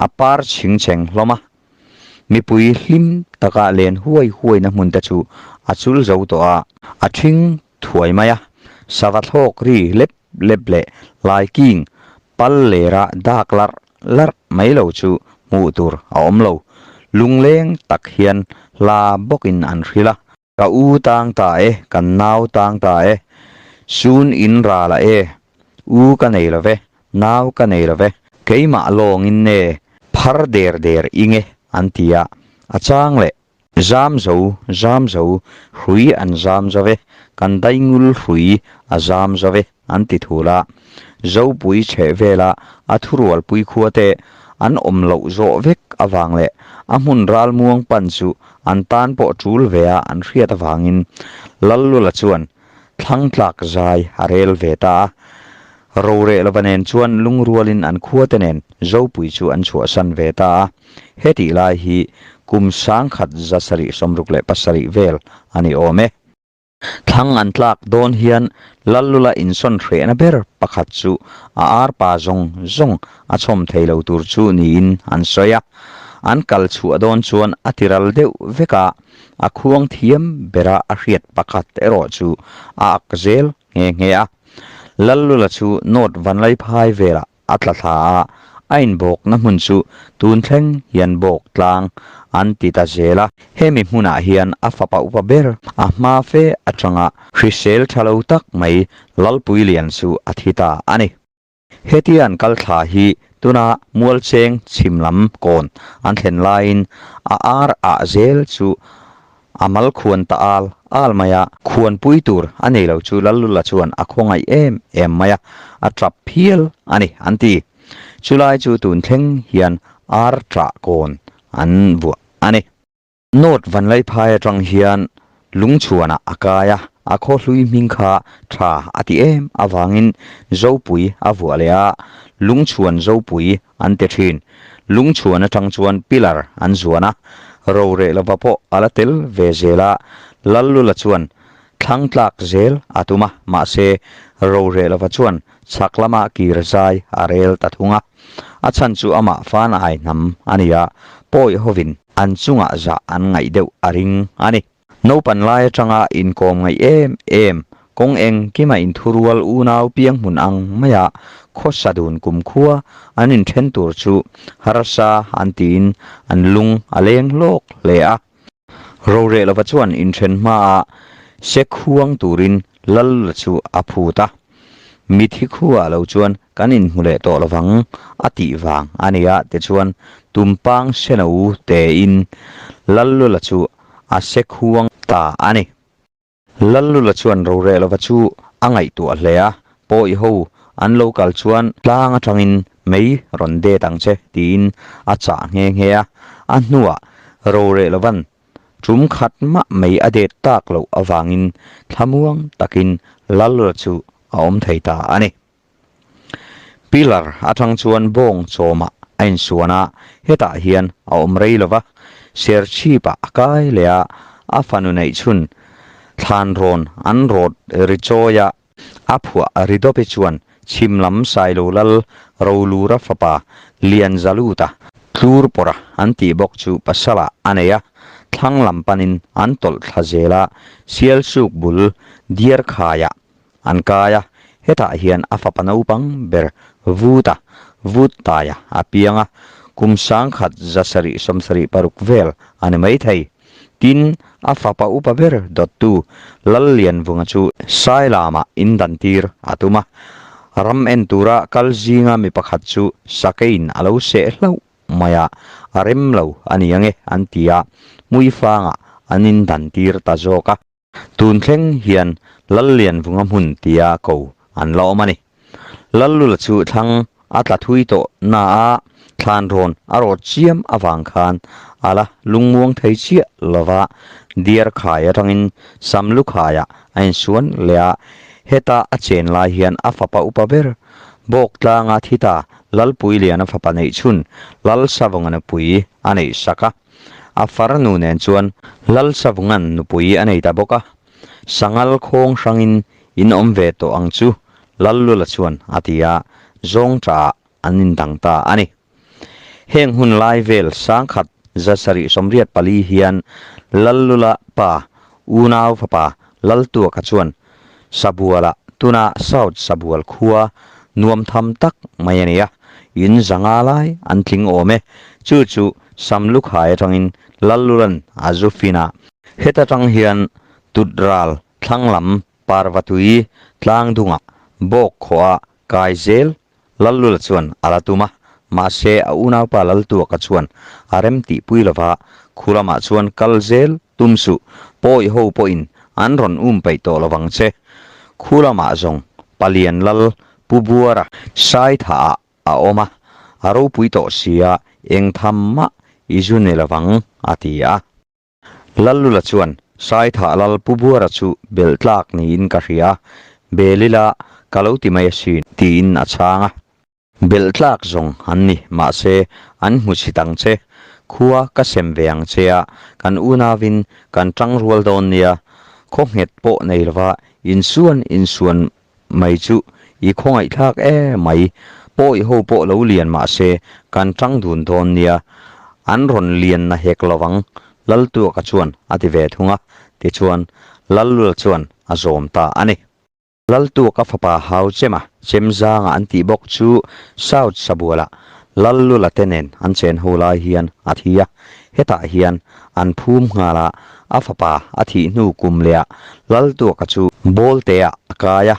a par chhing chheng hlawm a. Mipui hlim taka len huai huaina hmun te chu a chul zo tawh a, a ṭhing thuai mai a, sava thlawk ri lep lep leh laiking pal lera dak larh larh mai lo chu hmuh tur a awm lo. Lungleng tak hian hla bawkin an hrilh a. Ka u tang ta e, kan nau tang ta e, sun in ral a e, u ka nei lo ve, nau ka nei lo ve, keimah lawngin e, phar der der ing e, an ti a, a chang leh. Zam zo, zam zo, hrui an zam zo ve, kan daingul hrui a zam zo ve an ti thul a. Zopui chheh vela a thurualpui khua te an awm loh zawh vek avang leh a hmun ralmuang pan chu an tan pawh tul ve a an hriat avangin Lallula chuan thlang tlak zai a rel ve ta a. Roreh lova nen chuan lungrualin an khua te nen Zopui chu an chhuahsan ve ta a. Hetih lai hi kum 1767 vel a ni awm e. Thlang an tlak dawn hian Lallula insawn hrehna ber pakhat chu a arpa zawng zawng a chhawm thei lo tur chu niin an sawi a. An kal chhuah dawn chuan a tiral deuh vek a, a khuang thiam bera a hriat pakhat erawh chu a ak zel nghe nghe a. Lallula chu North Vanlaiphai velah A tla thla a, a inbawkna hmun chu tun thleng hian bawk tlang an ti ta zel a. Hemi hmunah hian a fapa upa ber a hma fe atanga hrisel tha lo tak mai Lalpuilian chu a thi ta a ni. Hetia an kal thla hi tuna Mualcheng chhim lam kawn an thlen laiin a ar ah zel chu A mal khuan ta al al mai a, khuanpui tur a nei lo chu Lallula chuan a khawngaih em em mai a, a tap phial a ni an ti. Chulai chu tun thleng hian ar ṭah kawn an vuah a ni. North Vanlaiphai aṭang hian Lungchhuanah a kai a, a khaw hlui hming kha ṭha a ti em avangin Zopui a vuah leh a, Lungchhuan Zopui an ti thin. Lungchhuan atang chuan pillar an zuan a, roreh lova pawh a la tel ve zel a, Lallula chuan thlang tlak zel a tum a, mahse roreh lova chuan chhak lama kir zai a rel ta thung a. A chhan chu amah fan ai hnam a ni a, pawi hovin an chungah zah an ngaih deuh a ring a ni. Naupan lai atanga inkawm ngaih em em, kawng engkima inthurual unau piang hmun ang maia khawsa dun kumkhua an inthen tur chu harsa an tiin an lung a leng hlawk hle a. Rorelova chuan inthen hmaah se khuang turin Lal chu a phut a. Mithi khuaah lo chuan kan inhmu leh tawh lovang a tih vang a nia tichuan Tumpang seno tein Lallula chu a se khuang ta a ni. Lallula chuan Rorelova chu a ngaihtuah hle a, Pawi ho an lo kal chuan tlang atangin mei rawn det ang che tiin a chah nghe nghe a, a hnuah Rorelova'n tum khat mah mei a det tak loh avangin thlamuang takin Lallula chu a awm thei ta a ni. Pillar atang chuan bawng chawmah a insuan a, hetah hian a awm rei lo va, Serchhipah a kai leh a, a fanu neih chhun thlan rawn an rawt ri chawi a, a phuah ri dawpi chuan chhim lam Sailo Lal Rolura fapa Lianzaluta tlur pawrha an tih bawk chu pasalah a nei a, thlang lam panin an tawlh thla zel a, Sialsuk bul Diarkhaiah An kai a, hetah hian a fapa naupang ber Vuta, Vuttaia, a piang a, kum sangkhat zasarih sawmsarih paruk vel a ni maithei. Tin, a fapa upa ber dawttu Lallianvunga chu Sailamah indantir a tum a, ram en tura kal zinga mi pakhat chu sakeiin a lo seh hlauh mai a, a rem lo a ni ange an ti a, hmuifangah an indantir ta zawk a. Tun thleng hian Lallianvunga hmun tia ko an la awm a ni. Lallula chu thlang a tla thui tawh na a, thlan rawn a rawt chiam avang khan a la lungmuang thei chiah lova, diar khai atangin Samlu khaiah a insuan leh a, heta a chen lai hian a fapa upa ber Bawk tlanga thi ta Lalpuiliana fapa neihchhun Lalsavunga nupui a neihsak a. A farnu nen chuan Lalsavunga'n nupui a nei ta bawk a, Sangal khawng hrangin in awm ve tawh ang chu Lallula chuan a ti a, Zawngṭaah an indang ta a ni. Heng hun lai vel sangkhat 784 hian Lallula pa unau fapa Laltuaka chuan Sabualah tuna South Sabual khua nuam tham tak mai a ni a, in zanga lai an tling awm e. Chu chu Samlukhai atangin Lallulan a zu fin a. Heta tang hian Tutral thlang lam Parvatui tlangdungah bawk khawha kai zel Lallula chuan a la tum a, mahse a unaupa Laltuaka chuan a rem tihpui lova, khu lamah chuan kal zel tum suh, pawi ho pawhin an rawn um peih tawh lovang che. Khu lamah zawng Palian Lal Pu Buara Saithaah a awm a, a ropui tawh sia eng tham mah i zu ni lovang a ti a. Lallula chuan, Saithah lal Pu Buara chu belh tlak niin ka hria, bel ila ka lo ti mai asin, tiin a chhang a. Belh tlak zawng an ni, mahse an hmu chhit ang che, khua ka sem ve ang che a, kan unauin kan tang rual dawn nia, khaw nghet pawh nei lova insuan insuan mai chu i khawngaihthlak e mai, pawi ho pawh lo lian mah se kan tang dun dawn nia, an rawn lian na hek lo ang, Laltuaka chuan a ti ve thung a, tichuan Lallula chuan a zawm ta a ni. Laltuaka fapa Hau Chema, Chemzanga an tih bawk chu South Sabualah Lallula te nen an chen ho lai hian a thi a, hetah hian an phum nghal a, a fapa a thih hnu kum lehah Laltuaka chu Bawlteah a kai a,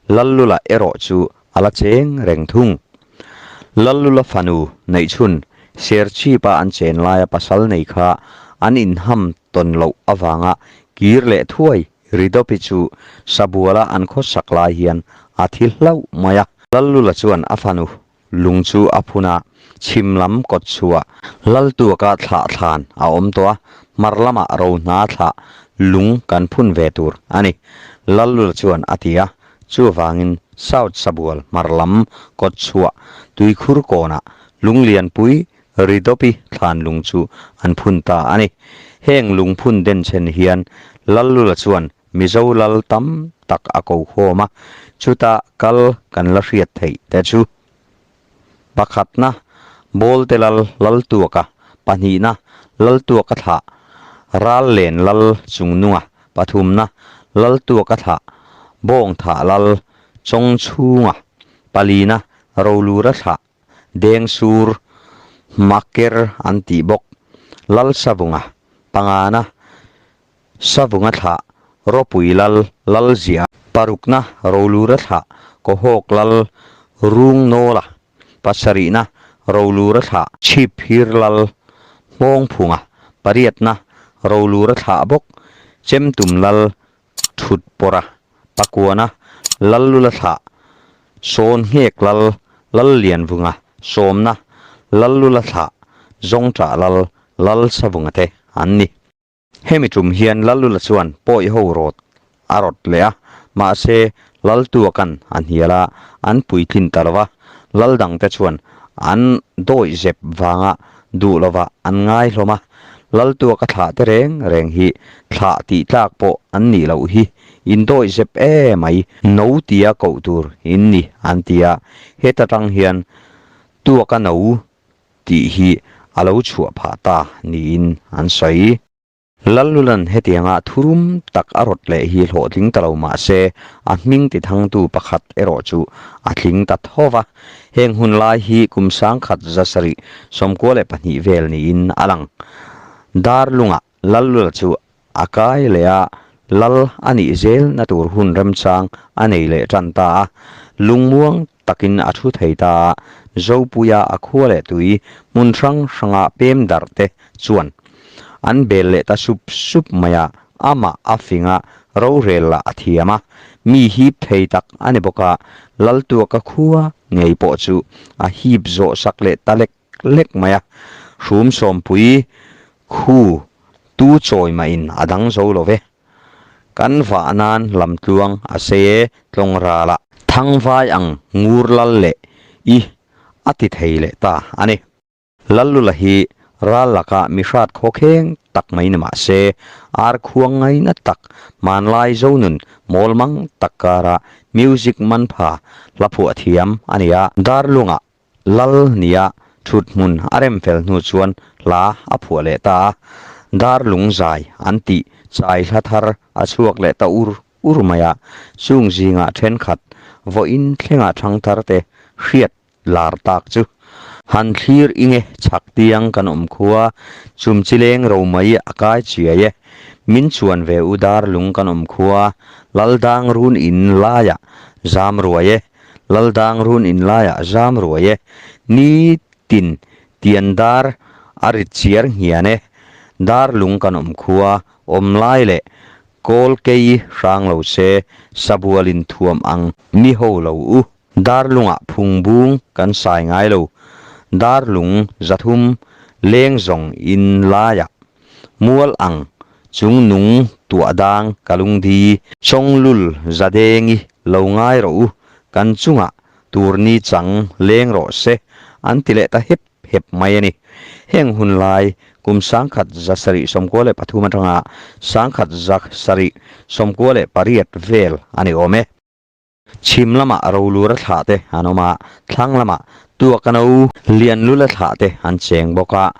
Lallula erawh chu a la cheng reng thung. Lallula fanu neihchhun Serchhipa an chen laia pasal nei kha an inham tawn loh avanga kir leh thuai Ridawpi chu Sabuala an khawsak lai hian a thi hlauh mai a. Lallula chuan a fanu Lung chu a phun a, chhim lam kawt chhuah Laltuaka thlah thlan a awm tawh a, hmar lamah ro hna thlah lung kan phun ve tur a ni, Lallula chuan a ti a. Chuvangin South Sabual hmar lam kawt chhuah tuikhur kawnah lung lianpui Ridawpi thlan lung chu an phun ta a ni. Heng lung phun denchhen hian Lallula chuan Mizo lal tam tak a ko khawm a, chuta kal kan la hriat theih te chu, pakhatna Bawlte lal Laltuaka, pahnihna Laltuaka thlah Rallen lal Chungnunga, pathumna Laltuaka thlah Bawngthah lal Chawngchhunga, palina Rolura thlah Dengsur, Hmaker an tih bawk. Lalsavunga, pangana. Savunga thlah Ropui Lal Lalzia. Parukna Rolura thlah Kawhawk Lal Rungnawla. Pasarihna Rolura thlah Chhipphir Lal Hmawngphunga. Pariatna Rolura thlah bawk Chemtum Lal Thutpawrha. Pakuana Lallula thlah Sawnngek Lal Lallianvunga. Sawmna Lallula thlah Zawngṭah Lal Lalsavunga te an ni. Hemi tum hian Lallula chuan pawi ho rawt a rawt leh a, mahse Laltuakan a hnial a, an puitlin ta lo va, Lal dangte chuan an dawih zep vanga duh lovah an ngai hlawm a, Laltuaka thlah te reng reng hi thlah tih tlak pawh an nih loh hi, in dawih zep e mai, no tia koh tur in ni an ti a, heta tang hian Tuaka no tih hi a lo chhuah phah ta niin an sawi. Lallulan hetianga thurum tak a rawt leh hi hlawhtling ta lo mah se, a hming ti thangtu pakhat erawh chu a tling ta tho va. Heng hun lai hi kum 1792 vel niin a lang. Darlunga Lallula chu a kai leh a, lal a nih zel na tur hun remchang a nei leh tan ta a, lungmuang takin a thu thei ta a, Zopuia a khua leh tui hmun hrang hranga pem darh te chuan an bel leh ta sup sup mai a, amah a fing a, rorel lah a thiam a, mi hip thei tak a ni bawk a, Laltuaka khua ngei pawh chu a hip zawh sak leh ta lek lek mai a, hrum sawmpui khu tu chawi mahin a dang zo lo ve. Kan vah nan lamtluang a sei e tlawng ralah. Thangvai ang ngur lal leh i a ti thei leh ta a ni. Lallula hi ral lakah mi hrat khawkheng tak mai ni mah se, ar khuang ngaina tak, hmanlai zonun mawlmang tak kara music man pha hla phuah thiam a ni a. Darlungah Lal nia thut hmun a rem fel hnu chuan hla a phuah leh ta a, dar lung zai an tih chai hla thar a chhuak leh ta ur ur mai a, chung zingah thenkhat vawiin thlengah thangthar te hriat lar tak chu han thlir i nge chhak tiang kan awm khua, chumchileng romai a kai chiai e, min chuan ve u dar lung kan awm khua, Laldang run in laiah zam ruai e. Laldang run in laiah zam ruai e, ni tin tian dar a rit chiar nghian e, dar lung kan awm khua, awm lai leh kawl kei hrang lo se, sabual in thuam ang mi ho lo u. Dar lungah phung bung kan sai ngai lo, dar lung 300 leng zawng in laiah mual ang Chung nung tuah dang ka lungdi. Chawnglul zadengi lo ngai rawh u, kan chungah turni chang leng rawh se, an ti leh ta hep hep mai a ni. Heng hun lai kum 1793 atanga 1798 vel a ni awm e. Chhim lamah Rolura thlah te an awm a, thlang lamah Tuakano Lianlula thlah te an cheng bawk a.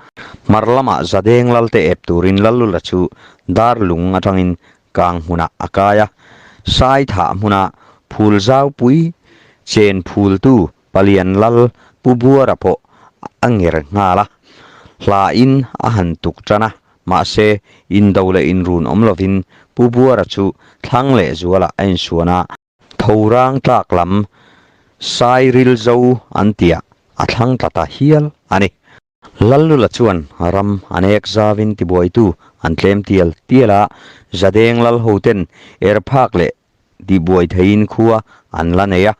Hmar lamah Zadeng lal te ep turin Lallula chu dar lung atangin kang hmunah a kai a. Sai thah hmuna phul zaupui chen phultu Palian lal Pu Buara pawh a nger nghal a, hlain a han tuk tan a, mahse indo leh inrun awm lovin Pu Buara chu thlang leh zualah a insuan a, Thorang tlak lam Sairilzo an tiah a thlang tla ta hial a ni. Lallula chuan ram an ek zavin tibuaitu an tlem tial tial a, Zadeng lal hoten erphak leh tihbuai theiin khua an la nei a,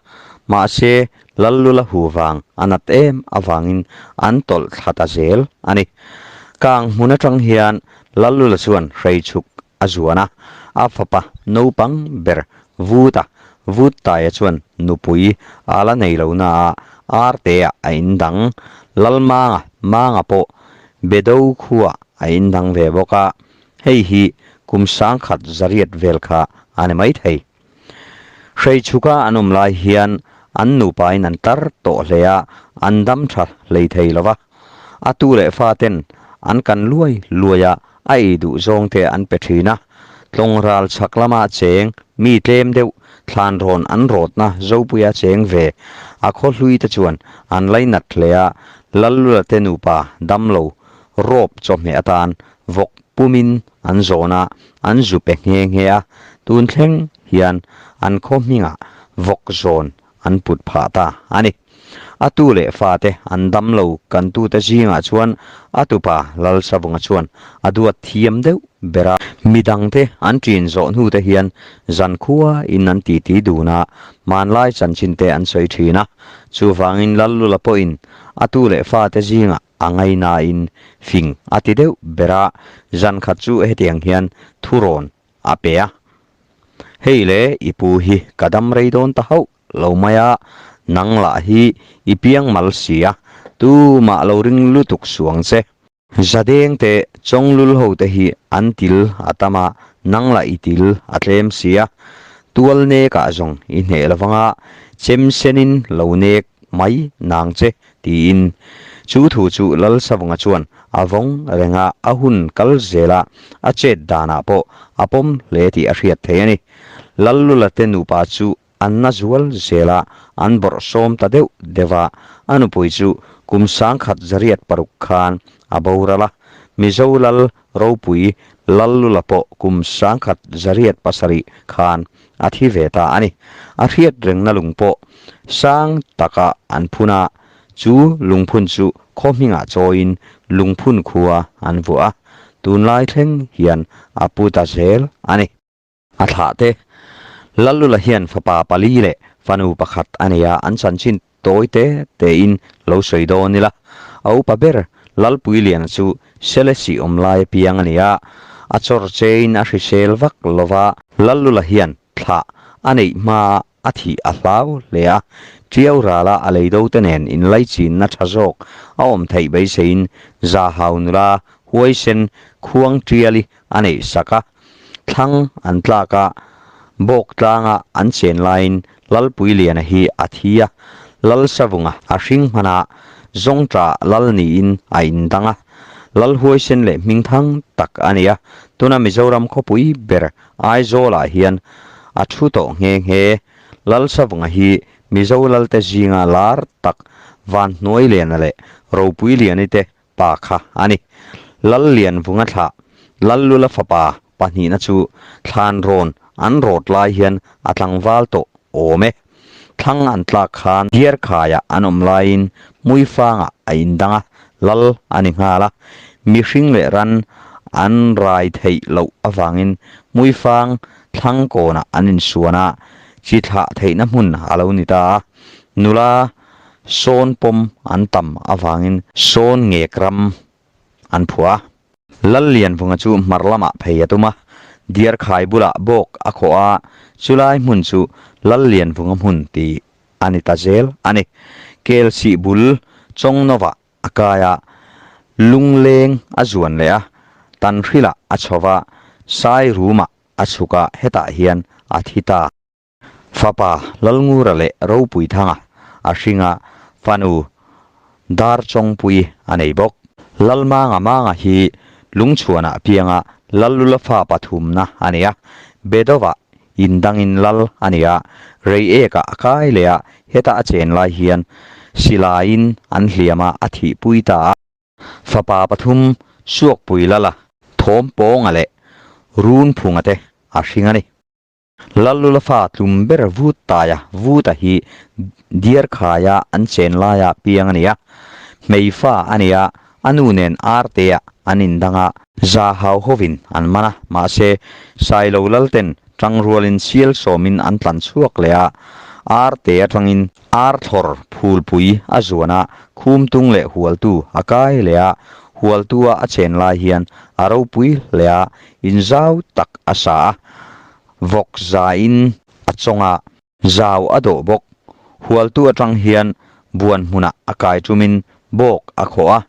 mahse Lallula hu vang a nat em avangin an tawlh thla ta zel a ni. Kang hmun atang hian Lallula chuan hreichhuk a zuan a, a fapa naupang ber Vuta, Vuttaia chuan nupui a la nei lo na a, Artea a indang, Lalmanga, Manga pawh Bedo khua a indang ve bawk a, Hei hi kum 1800 vel kha a ni mai thei. Hreichhuka an awm lai hian an nupain an tar tawh hle a, an dam tha hlei thei lo va. A tu leh fa ten an kan luai luai a, a ei duh zawng te an pe thin a. Tlawng ral chhak lama cheng mi tlem deuh thlan rawn an rawtna Zopuia cheng ve a khaw hlui te chuan an lainat hle a, Lallula te nupa damlo rawp chawhmeh atan Vawk pumin an zawn a, an zu pe nghe nghe a, tun thleng hian an khaw hmingah vawk zawn an put phah ta a ni. A tu leh fate an dam lo kan tute zingah chuan a tupa Lalsavunga chuan a duat thiam deuh ber a. Midangte an ṭin zawh hnute hian zankhua in an titi dun a, hmanlai chanchinte an sawi ṭhin a. Chuvangin Lallula pawhin a tu leh fate zingah a ngainain fing a ti deuh ber a, zan khat chu hetiang hian thurawn a pe a, Hei le i pu hi ka dam rei dawn ta hauh lo mai a, nang lah hi i piang mal si a, tumah lo ring lutuk suang che. Zadeng te chawnglul ho te hi an til a tam a, nang lah i til a tlem si a, tual nek ah zawng i hneh lo vang a, chem sen in lo nek mai nang che tiin chu thu chu Lalsavunga chuan a vawng reng a, a hun kal zel a, a chet danah pawh a pawm hle tih a hriat thei a ni. Lallula te nupa chu An na zual zel a, an bawrh sawm ta deuh deuh a, a nupui chu kum 1806 khan a boral a, Mizo lal ropui Lallula pawh kum 1807 khan a thi ve ta a ni. A hriat rengna lung pawh sang taka an phun a, chu lungphun chu khaw hmingah chawiin lungphun khua an vuah a, tunlai thleng hian a pu ta zel a ni. A thlah te. Lallula hian fapa pali leh fanu pakhat a nei a, an chanchin tawi te tein lo sawi dawn ila. A upa ber Lalpuiliana chu Selesih awm lai apiang a ni a, a chawr chein a hrisel vak lo va. Lallula hian thlah a neih hmaa a thih a hlau hle a, Tiau rala a lei do te nen inlaichinna tha zawk a awm theih beiseiin Zahau nula huaisen khuang tiali a neih sak a. Thlang an tlak a, bawk tlanga an chen laiin Lalpuiliana hi a thi a, Lalsavunga a hring hman a, Zawngṭah lal niin a indang a, Lal huaisen leh hmingthang tak a ni a, tuna Mizoram khawpui ber Aizawlah hian a thu tawh nghe nghe. Lalsavunga hi Mizo lalte zinga lar tak Vanhnuailiana leh Ropuiliani te pa kha a ni. Lallianvunga thlah Lallula fapa pahnihna chu thlan rawn an rawt lai hian a tlangval tawh awm e. Thlang an tlak khan Diarkhaiah an awm laiin Hmuifangah a indang a, lal a ni nghal a. Mihring leh ran an rai theih loh avangin Hmuifang thlang kawnah an insuan a, chi thlah theihna hmun a lo ni ta a. Nula Sawn pawm an tam avangin sawn ngek ram an phuah a. Lallianvunga chu hmar lamah phei a tum a, Diarkhai bulah bawk a khawh a, chulai hmun chu Lallianvunga hmun tih a ni ta zel a ni. Kelsih bul Chawngnovah a kai a, lungleng a zuan leh a, Tanhrilah a chho va, Sairumah a chhuk a, hetah hian a thi ta. Fapa Lalngura leh Ropuithanga a hringa fanu Darchawngpui a nei bawk. Lalmanga Manga hi Lungchhuanah pianga Lallula fa pathumna a ni a, Bedova indangin lal a ni a, Reiekah a kai leh a, heta a chen lai hian silaiin an hliam a, a thihpui ta a. Fapa pathum Suakpui Lala, Thawmpawnga leh Runphunga te a hring a ni. Lallula fa tlum ber vut taia vuta hi Diarkhaia an chen laia piang a ni a, hmei fa a ni a, a nu nen Artea an indang a, za hau hovin an man a, mahse Sailo Lalten tangrualin sial sawmin an tlan chhuak leh a, Arte atangin Arthlawr phulpui a zuan a, khumtung leh hualtu a kai leh a, hualtua a chen lai hian a ropui hle a, inzau tak a sa a, vawk zain a chawng a, zau a dawh bawk. Hualtu atang hian buan hmunah a kai tumin bawk a khawh a,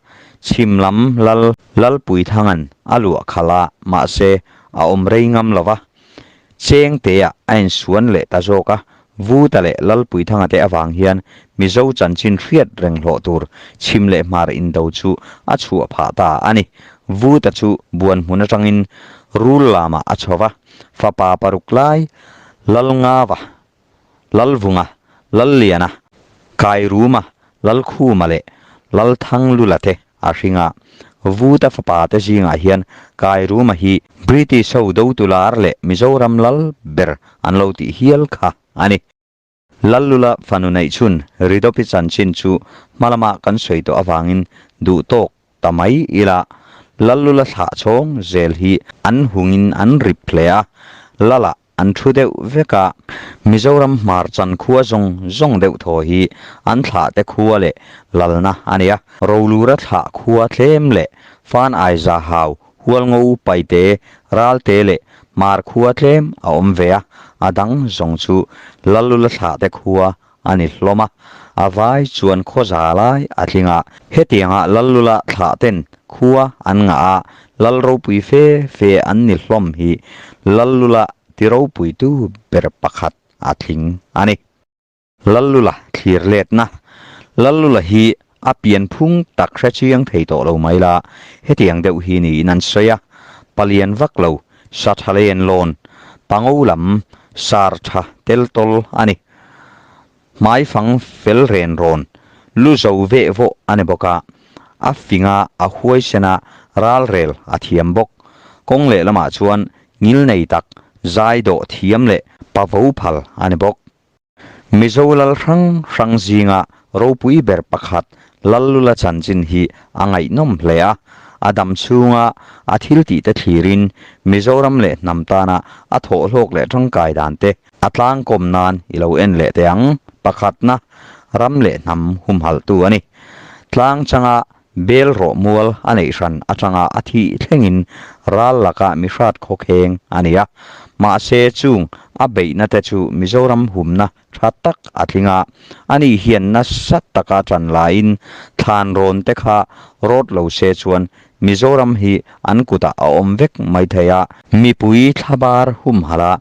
chhim lam lal Lalpuithanga'n a luah khalh a, mahse a awm rei ngam lo va. Chengteah a insuan leh ta zawk a, Vuta leh Lalpuithanga te avang hian Mizo chanchin hriat reng hlawh tur chhim leh hmar indo chu a chhuah phah ta a ni. Vuta chu buan hmun atangin rul lamah a chho va, fapa paruk lai Lalngava, Lalvunga, Lalliana, Kairuma, Lalkhuma leh Lalthanglula te a hring a. Vuta fapa te zingah hian Kairuma hi British ho dotu lar leh Mizoram lal ber an lo tih hial kha a ni. Lallula fanu neih chhun Ridawpi chanchin chu hmalama kan sawi tawh avangin duh tawk ta mai ila, Lallula thlah chhawng zel hi an hungin an rip hle a, Lala an thu deuh vek a, Mizoram hmar chan khua zawng zawng deuh thaw hi an thlah te khua leh lalna a ni a, Rolura thlah khua tlem leh Fan Aiza hau Hualngo Paite Ralte leh Hmar khua tlem a awm ve a, a dang zawng chu Lallula thlah te khua a ni hlawm a, a vai chuan khaw za lai a tling a. Hetianga Lallula thlah ten khua an ngah a, Lal ropui fe fe an ni hlawm hi Lallula ti ropuitu ber pakhat a tling a ni. Lallula thlir letna, Lallula hi a pian phung tak hre chiang thei tawh lo mai la, hetiang deuh hi niin an sawi a, palian vak lo, sa tha len lawn, pango lam sar tha tel tawl a ni. Hmaifang fel ren rawn, lu zo veh vawh a ni bawk a, a fing a, a huaisen a, ralrel a thiam bawk. Kawng lehlamah chuan ngilnei tak, zai dawh thiam leh pavo phal a ni bawk. Mizo lal hrang hrang zinga ropui ber pakhat Lallula chanchin hi a ngaihnawm hle a, a dam chhunga a thil tihte thlirin Mizoram leh hnam tana a thawhhlawk leh tangkai dan te a tlangkawm nan i lo en leh teh ang. Pakhatna, ram leh hnam humhalhtu a ni. Tlang changa Bel rawh mual a neih hran atanga a thih thlengin ral laka mi hrat khawkheng a ni a. Mahse chung a beihna te chu Mizoram humna tha tak a tling a. Ani hian nasa taka tan laiin thlan rawn te kha rawt lo se chuan Mizoram hi an kutah a awm vek mai thei a. Mipui thlabar humhalh a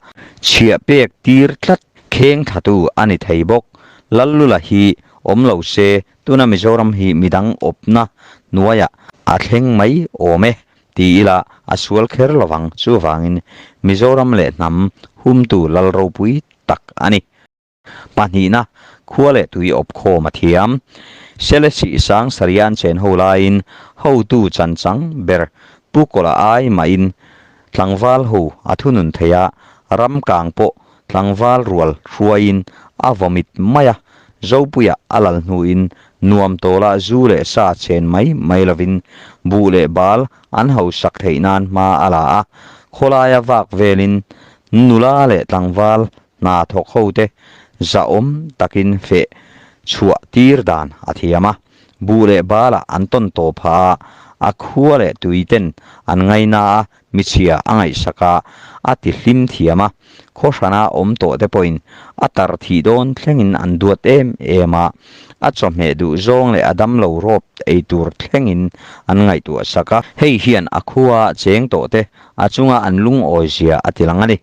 chhiah pek tir tlat kheng thlatu a ni thei bawk. Lallula hi awm lo se Tuna Mizoram hi midang awpna hnuaiah a thleng mai awm e ti ila a sual kher lovang, chuvangin Mizoram leh hnam humtu lal ropui tak a ni. Pahnihna, khua leh tui awp khawm a thiam. Selesih sang Sarian chen ho laiin hotu chanchang ber Pu Kawla ai mahin tlangval ho a thunun thei a, ram kang pawh Tlangval rual hruaiin a vawmit mai a, Zopuia a lal hnuin nuam tawla zu leh sa chen mai mai lovin buh leh bal an hausak theih nan hma a la a, khawlaia vak velin nula leh tlangval hna thawk hote zahawm takin feh chhuah tir dan a thiam a. Buh leh balah an tawn tawh phah a, a khua leh tui ten an ngaina a, michhia a ngaihsak a, a ti hlim thiam a. Khaw hrana awm tawh te pawhin a tar thih dawn thlengin an duat em em a, a chawhmeh duh zawng leh a damlo rawp ei tur thlengin an ngaihtuah sak a. Hei hian a khua cheng tawh te a chunga an lungawi zia a ti lang a ni.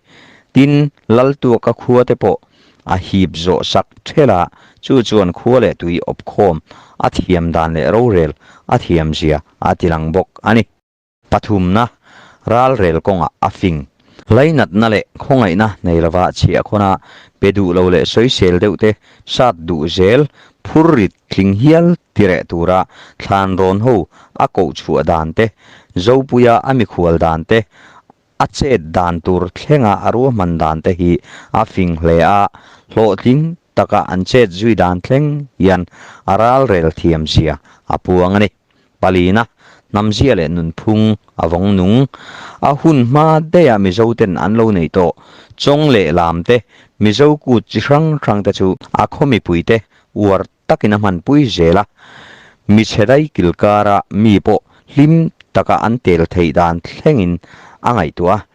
Tin, Laltuaka khua te pawh A hip zawh sak ṭhelh a, chu chuan khua leh tui awp khawm a thiam dan leh rorel a thiam zia a ti lang bawk a ni. Pathumna, ralrel kawngah a fing. Lainatna leh khawngaihna nei lova chhiahkhawna pe duh lo leh sawisel deuh te sat duh zel phur rit tling hial ti reh tura thlan rawn ho a koh chhuah dan te, Zopuia a mikhual dan te, A chet dan tur thlenga a ruahman dan te hi a fing hle a, hlawhtling taka an chet zui dan thleng hian a ralrel thiam zia a puang a ni. Palina, hnamzia leh nunphung a vawng nung. A hun hma daiha Mizo ten an lo neih tawh chawng leh lam te, Mizo kut chi hrang hrang te chu a khaw mipui te uar takin a hmanpui zel a, michhe dai kilkara mi pawh hlim taka an tel theih dan thlengin a ngaihtuah a.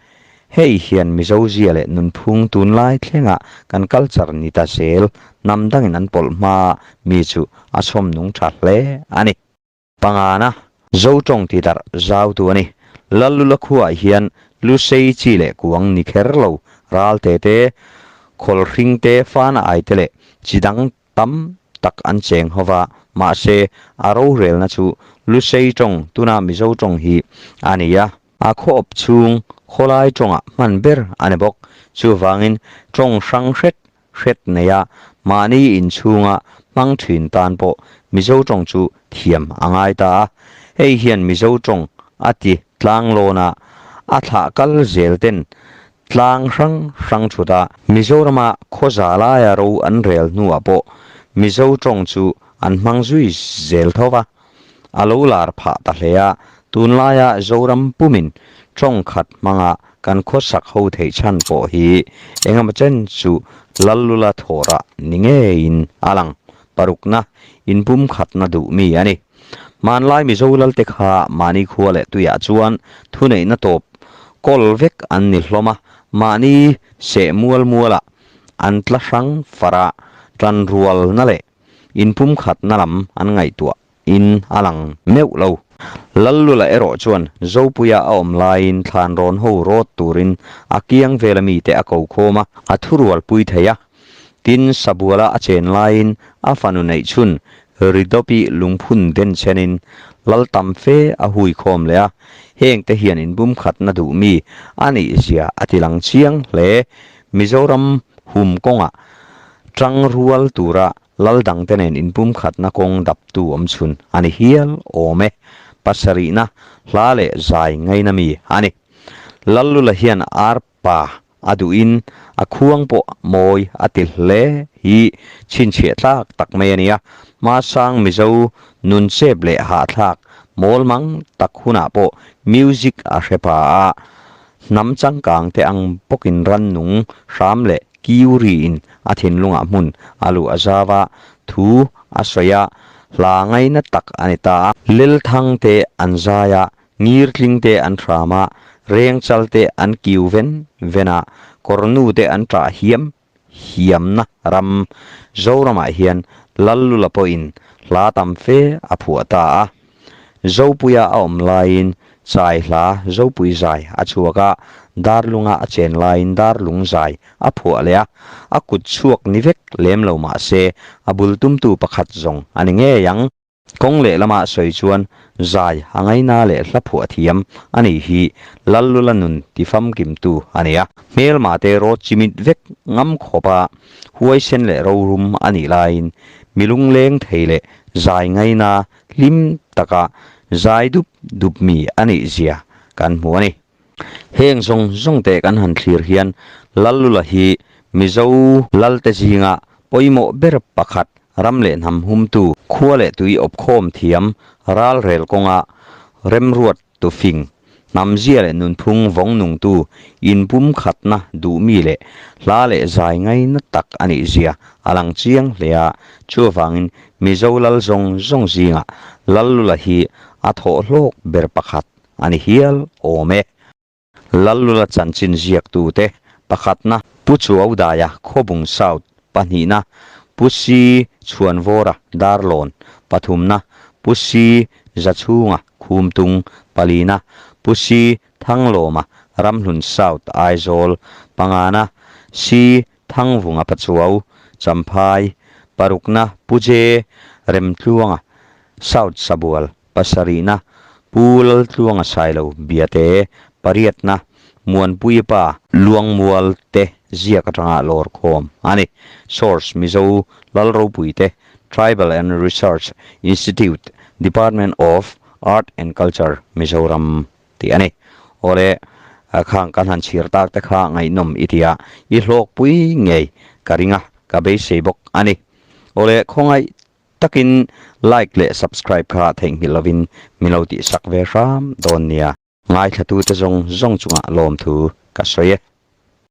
Hei hian Mizo zia leh nunphung tunlai thlenga kan culture ni ta zel hnam dangin an pawlh hmaa mi chu a chhawm nung tha hle a ni. Pangana, Zo tawng ti darh zautu a ni. Lallula khuaah hian Lusei chi leh kuang ni kher lo ralte te, khawlhring te, fana ai te leh chi dang tam tak an cheng ho va, mahse a rorelna chu Lusei tawng tuna Mizo tawng hi a ni a. A khaw awp chhung khawlai tawngah hman ber a ni bawk. Chuvangin tawng hrang hret hret neia mahni inchhunga hmang thin tan pawh Mizo tawng chu thiam a ngai ta a. Hei hian Mizo tawng a ti tlanglawn a, a thlah kal zel ten tlang hrang hrang thut a. Mizorama khawza laia ro an rel hnuah pawh Mizo tawng chu an hmang zui zel tho va, a lo lar phah ta hle a. Tunlaia Zoram pumin tawng khat hmanga kan khawsak ho theih chhan pawh hi engemaw chen chu Lallula thawhrah ni ngeiin a lang. Parukna inpumkhatna duh mi a ni. Hmanlai Mizo lalte kha mahni khua leh tuiah chuan thuneihna tawp kawl vek an ni hlawm a, mahni seh mual mualah an tla hrang far a, tanrualna leh inpumkhatna lam an ngaihtuah in a lang meuh lo. Lallula erawh chuan Zopuia a awm laiin thlanrawn ho rawt turin a kiang vela mite a ko khawm a, a thurualpui thei a. Tin, Sabuala a chen laiin a fanu neih chhun Ridopi lungphun den chenin lal tam fe a hui khawm leh a, hengte hian inbumkhatna duh mi a nih zia a ti lang chiang hle. Mizoram hum kawngah tang rual tura lal dangte nen inbumkhatna kawng daptu awm chhun a ni hial awm e. Pasarihna hla leh zai ngaina mi a ni. Lallula hian ar Pa a duhin a khuang pawh mawi a ti hle hi chhinchhiah tlak tak mai a nia. Hmasang Mizo nun chep leh hahthlak mawl mang tak hunah pawh music a hre pa a, hnam changkang te ang bawkin rannung hram leh kiu riin a thinlungah hmun a luh a zau a, thu a sawi a, hla ngaina tak a ni ta a. Lelthang te an zai a, Ngirtling te an hram a, rengchal te an kiu ven ven a, kawrnu te an ṭah hiam hiamna ram Zoramah hian Lallula pawhin hla tam fe a phuah ta a. Zopuia a awm laiin chai hla Zopui zai a chhuak a, Darlunga a chen laiin Darlung zai a phuah leh a, a kut chhuak ni vek lem lo mah se a bul tumtu pakhat zawng a ni ngei ang. Kawng lehlamah sawi chuan zai a ngaina leh hla phuah thiam a nih hi Lallula nun tifamkimtu a ni a. Hmelmate rawt chimit vek ngam khawpa huaisen leh rorum a nih laiin mi lungleng thei leh zai ngaina hlim taka zai dup dup mi a nih zia kan hmu a ni. Heng zawng zawng te kan han thlir hian Lallula hi Mizo Lalte zinga pawimawh ber pakhat ram leh hnam humtu, khua leh tui awpkhawm thiam, ralrel kawnga remruat tufing, hnam zia leh nunphung vawng nungtu, inpumkhatna duhmi leh hla leh zai ngaina tak a nih zia a lang chiang hle a, chuvangin Mizo lal zawng zawng zingah Lallula hi a thawh hlawk ber pakhat a ni hial awm e. Lallula chanchin ziaktute pakhatna Pu Chuaudaia Khawbung South, pahnihna Pu Si Chhuanvawra Darlawn, pathumna Pu Si Zachhunga Khumtung, palina Pu Si Thanglawma Ramhlun South Aizawl, pangana Si Thangvunga Pachuau Champhai, parukna Pu Je Remtluanga South Sabual, Pasarihna, Pu Laltluanga Sailo Biate, pariatna, Muanpuia pa Luangmual te ziak atanga lawr khawm a ni. Source, Mizo Lalropui te, Tribal and Research Institute, Department of Art and Culture, Mizoram tih a ni. Awle, khang kan han chhir tak te kha ngaihnawm i tia, i hlawkpui ngei ka ring a, ka beisei bawk a ni. Awle, khawngaih Takin like leh subscribe kha theihnghilh lovin min lo tihsak ve hram dawn nia. Ngaithlatute zawng zawng chungah lawmthu ka sawi e.